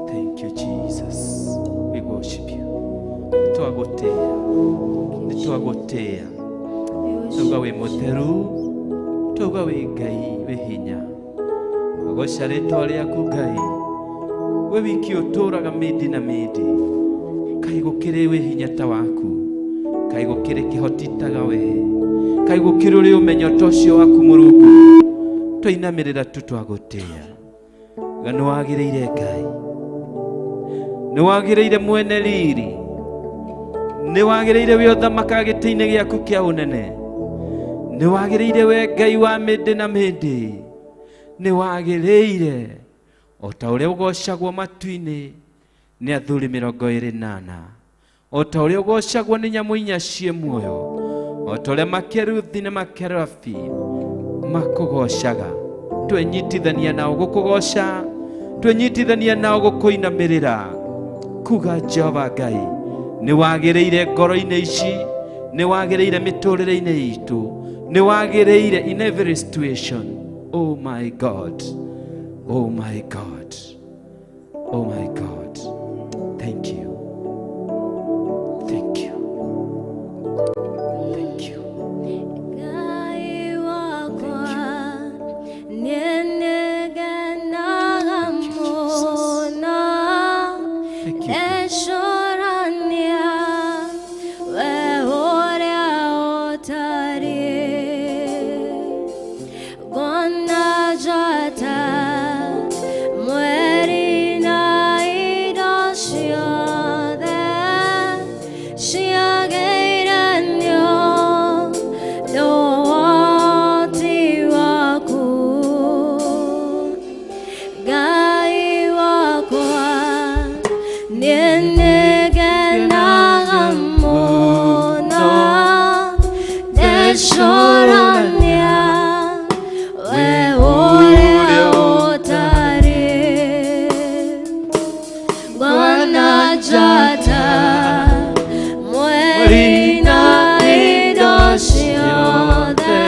Thank you, Jesus. We worship you. Nĩtwagũtĩĩa, nĩtwagũtĩĩa. Tauga wĩ mũtheru, tauga wĩ Ngai wĩ hinya. Goca rĩtwa rĩaku Ngai. We wiki ũtũũraga mĩndĩ na mĩndĩ. Kaĩ gũkĩrĩ wĩ hinya ta waku. Kaĩ gũkĩrĩ kĩhoti taga we. Kaĩ gũkĩrĩ ũrĩ ũmenyo ta ũcio waku Mũrungu. Twainamĩrĩra tu twagũtĩĩa. Ga nĩwagĩrĩire Ngai. Nĩwagĩrĩire mwene riri. Nĩwagĩrĩire wĩ ũthamakaga gĩtĩ-inĩ gĩaku kĩa ũnene. Nĩwagĩrĩire we Ngai wa mĩndĩ na mĩndĩ. Nĩwagĩrĩire o ta ũrĩa ũgocagwo matu-inĩ nĩ athuri 24, o ta ũrĩa ũgocagwo nĩ nyamũ inya ciĩ muoyo, o ta ũrĩa makeruthi na makerabi makũgocaga. Twenyitithania nao gũkũgoca, twenyitithania nao gũkũinamĩrĩra, kuga Jehova Ngai nĩwagĩrĩire ngoro-inĩ ici, nĩwagĩrĩire mĩtũrĩre-inĩ itũ, nĩwagĩrĩire in every situation. Oh my God, oh my God, oh my God. Thank you, thank you, thank you. Ngai wakwa nĩnĩngenaga mũno Thank you. ndecũrania we ũrĩa ũtariĩ. Ngona njata, mweri na indo ciothe ciagĩire nĩ ũndũ ũhoti waku. Ngai wakwa nĩnĩngenaga mũno ndecũrania we ũrĩa ũtariĩ. Ngona njata, mweri na indo ciothe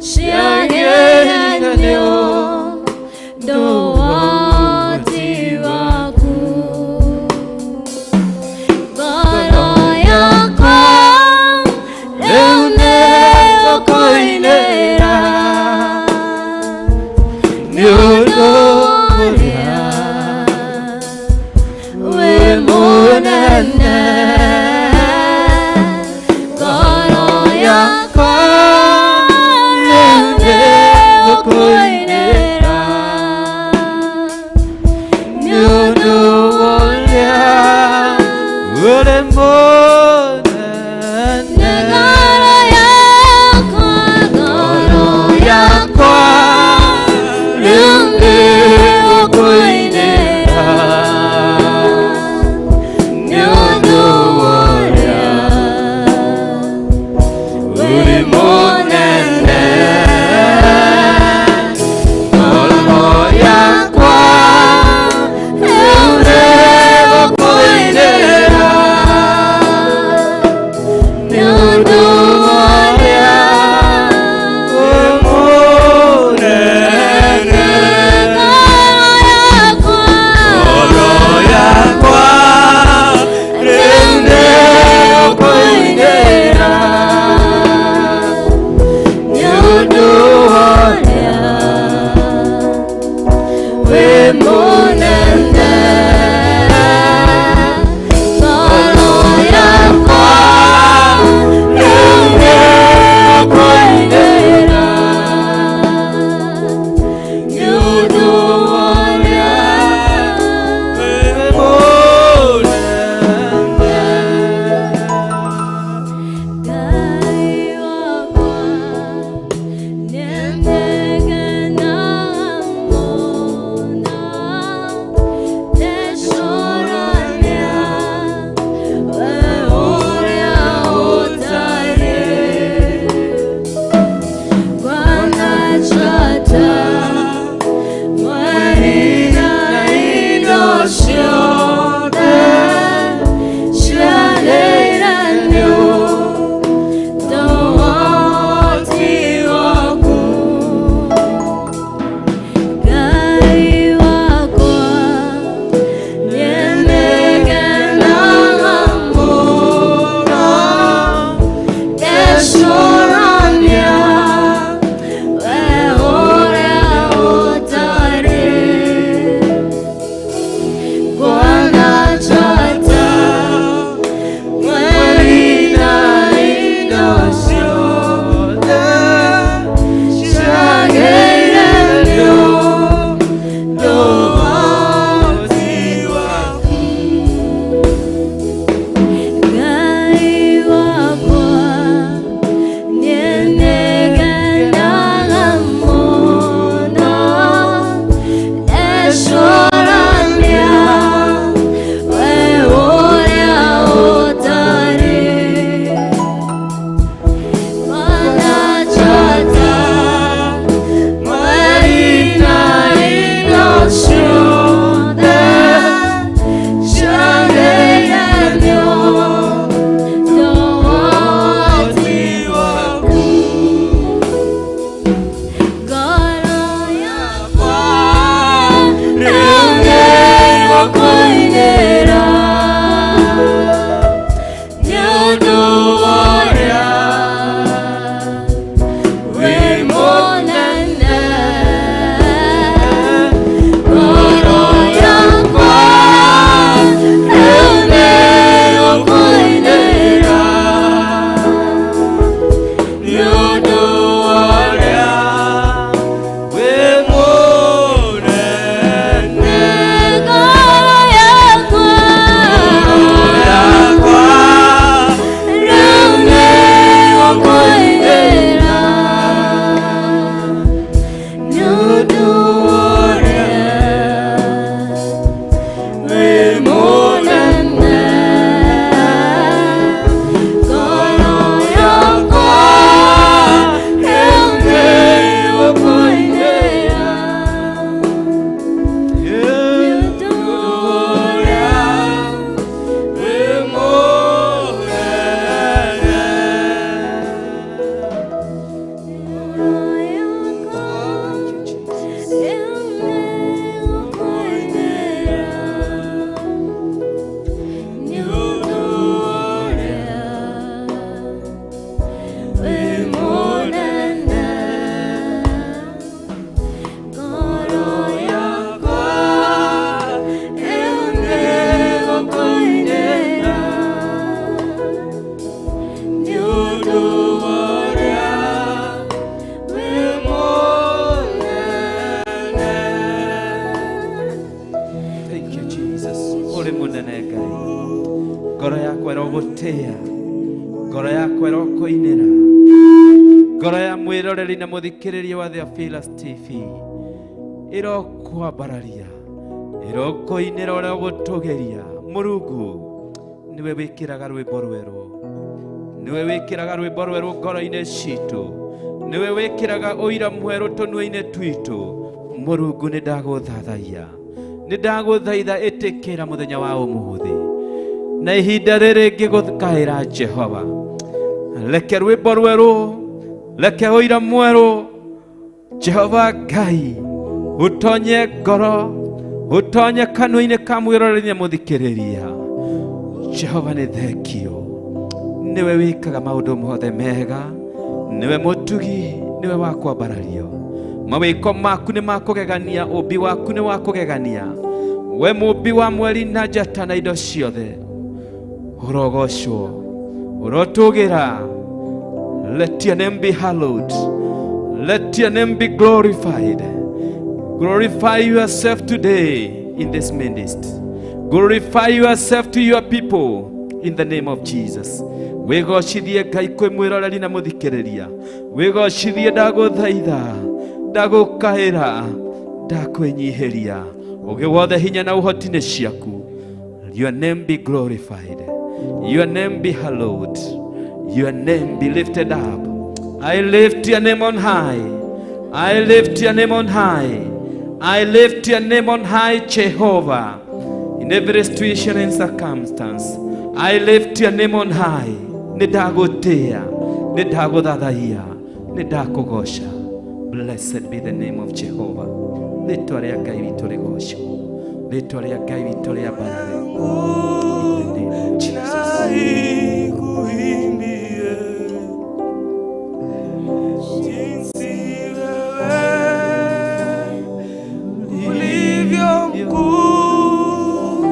ciagĩire indo ciothe ciagĩrĩire nĩ ũndũ wa ũhoti waku. Ngai wakwa nĩngenaga mũno ndecũrania we ũrĩa ũtarĩ mana njata mweri na indo ciothe ciagĩrĩire nĩ ũndũ wa ũhoti waku. Ngoro yakwa rĩu nĩĩgũkũinĩra nĩ ũndũ wa ũrĩa wĩ mũnene. Ngoro yakwa rĩu nĩĩgũkũinĩra nĩ ũndũ wa ũrĩa Wĩ mũnene. Ngoro yakwa Yakwa rĩu nĩĩgũkũinĩra nĩ ũndũ wa ũrĩa wĩ mũnene. Ngoro yakwa rĩu nĩĩgũkũinĩra nĩ ũndũ wa ũrĩa wĩ mũnene. Ngoro yakwa rĩu nĩĩgũkũinĩra nĩ ũndũ wa ũrĩa wĩ mũnene. Ngoro yakwa rĩu nĩĩgũkũinĩra nĩ ũndũ wa ũrĩa wĩ mũnene. Thank you, Jesus. Ũrĩ mũnene Ngai. Ngoro yakwa ĩrogũtĩĩa, ngoro yakwa ĩrokũinĩra, ngoro ya mwĩroreri na mũthikĩrĩria wa Theophilus TV ĩrokwambararia, ĩrokũinĩra, ũrogũtũgĩria. Mũrungu nĩwe wĩkĩraga rwĩmbo rwerũ, nĩwe wĩkĩraga rwĩmbo rwerũ ngoro-inĩ citũ, nĩwe wĩkĩraga ũira mwerũ tũnua-inĩ twitũ. Mũrungu, nĩ ndagũthathaiya, nĩ ndagũthaitha, ĩtĩkĩra mũthenya wa ũmũthĩ na ihinda rĩrĩ ngĩgũkaĩra. Jehova, reke rwĩmbo rwerũ, reke ũira mwerũ, Jehova Ngai, ũtonye ngoro, ũtonye kanua-inĩ ka mwĩroreri na mũthikĩrĩria. Jehova, nĩ thengio, nĩwe wĩkaga maũndũ mothe mega, nĩwe mũtugi, nĩwe wa kwambarario. Mawĩko maku nĩ makũgegania, ũmbi waku nĩ wa kũgegania, we mũmbi wa mweri na njata na indo ciothe. Ũrogocwo, ũrotũgĩra. Let your name be hallowed, let your name be glorified. Glorify yourself today in this midst. Glorify yourself to your people in the name of Jesus. Wĩgocithie Ngai kwĩ mwĩroreri na mũthikĩrĩria. Wĩgocithie, ndagũthaitha, ndagũkaĩra, ndakwĩnyihĩria. Ũgĩ wothe, hinya na ũhoti nĩ ciaku. Your name be glorified. Your name be hallowed. Your name be lifted up. I lift your name on high. I lift your name on high. I lift your name on high, Jehovah. In every situation and circumstance, I lift your name on high. Nĩ ndagũtĩĩa, nĩ ndagũthathaiya, nĩ ndakũgoca. Blessed be the name of Jehovah. Rĩtwa rĩa Ngai witũ rĩgocwo, rĩtwa rĩa Ngai witũ rĩambarare. In the name of Jesus. Ikuimbie jinsi wewe ulivyo mkuu,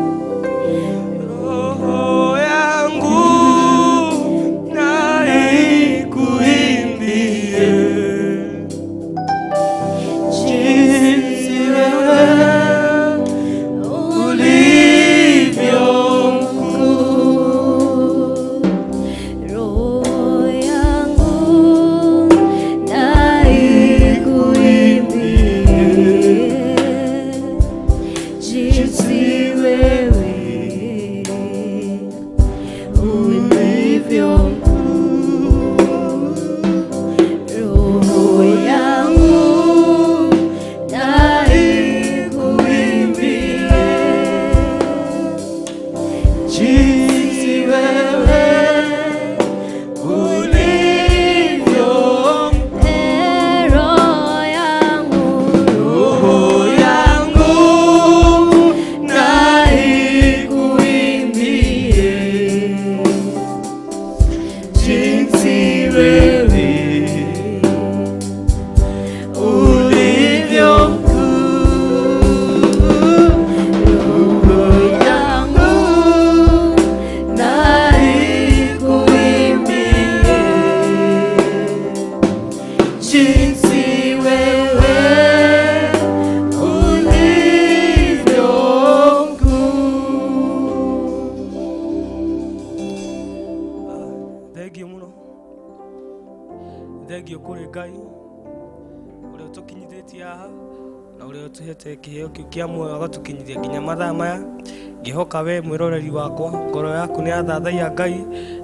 roho yangu na Thengio kũrĩ Ngai ũrĩa ũtũkinyithĩtie haha na ũrĩa ũtũhete kĩheo kĩu kĩa muoyo agatũkinyithia nginya mathaa maya. Ngĩhoka we mwĩroreri wakwa ngoro yaku nĩ yathathaiya Ngai,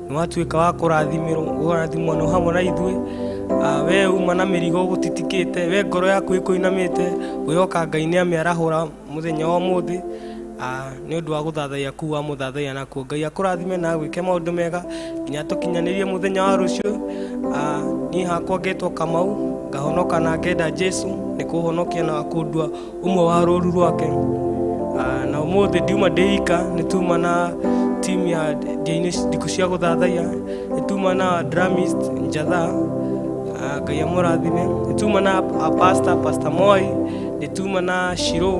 nĩ watuĩka wa kũrathimĩrwo kũrathimwo no hamwe na ithuĩ. We uma na mĩrigo ũgũtitikĩte, we ngoro yaku ĩkũinamĩte, ngwĩhoka Ngai nĩ amĩarahũra mũthenya wa ũmũthĩ. Nĩ ũndũ wa gũthathaiya kuu wamũthathaiya nakuo. Ngai akũrathime na agwĩke maũndũ mega nginya tũkinyanĩrie mũthenya wa rũciũ. Niĩ hakwa ngetwo Kamau, ngahonoka na ngenda Jesu nĩ kũhonokia na kũndua ũmwe wa rũru rwake. Na ũmũthĩ ndiuma ndĩ ika, nĩ tuma na team ya ndiainĩ ndikũ cia gũthathaiya, nĩ tuma na drummist Njatha, Ngai amũrathime, nĩ tuma na pastor, Pastor Moi, nĩ tuma na Shiro,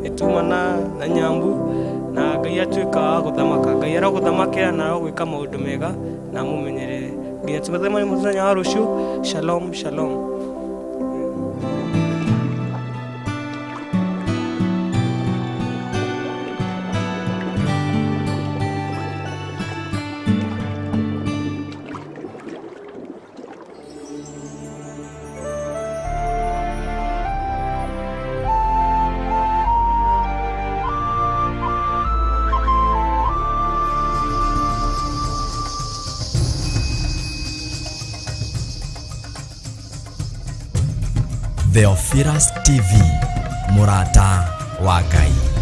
nĩ tuma na Nyambu, na Ngai atuĩka wa gũthamaka. Ngai arogũthamakĩra na arogwĩka maũndũ mega na amũmenyerere nginya tũgathemania mũthenya wa rũciũ. Shalom, shalom. Theophilus TV, mũrata wa Ngai.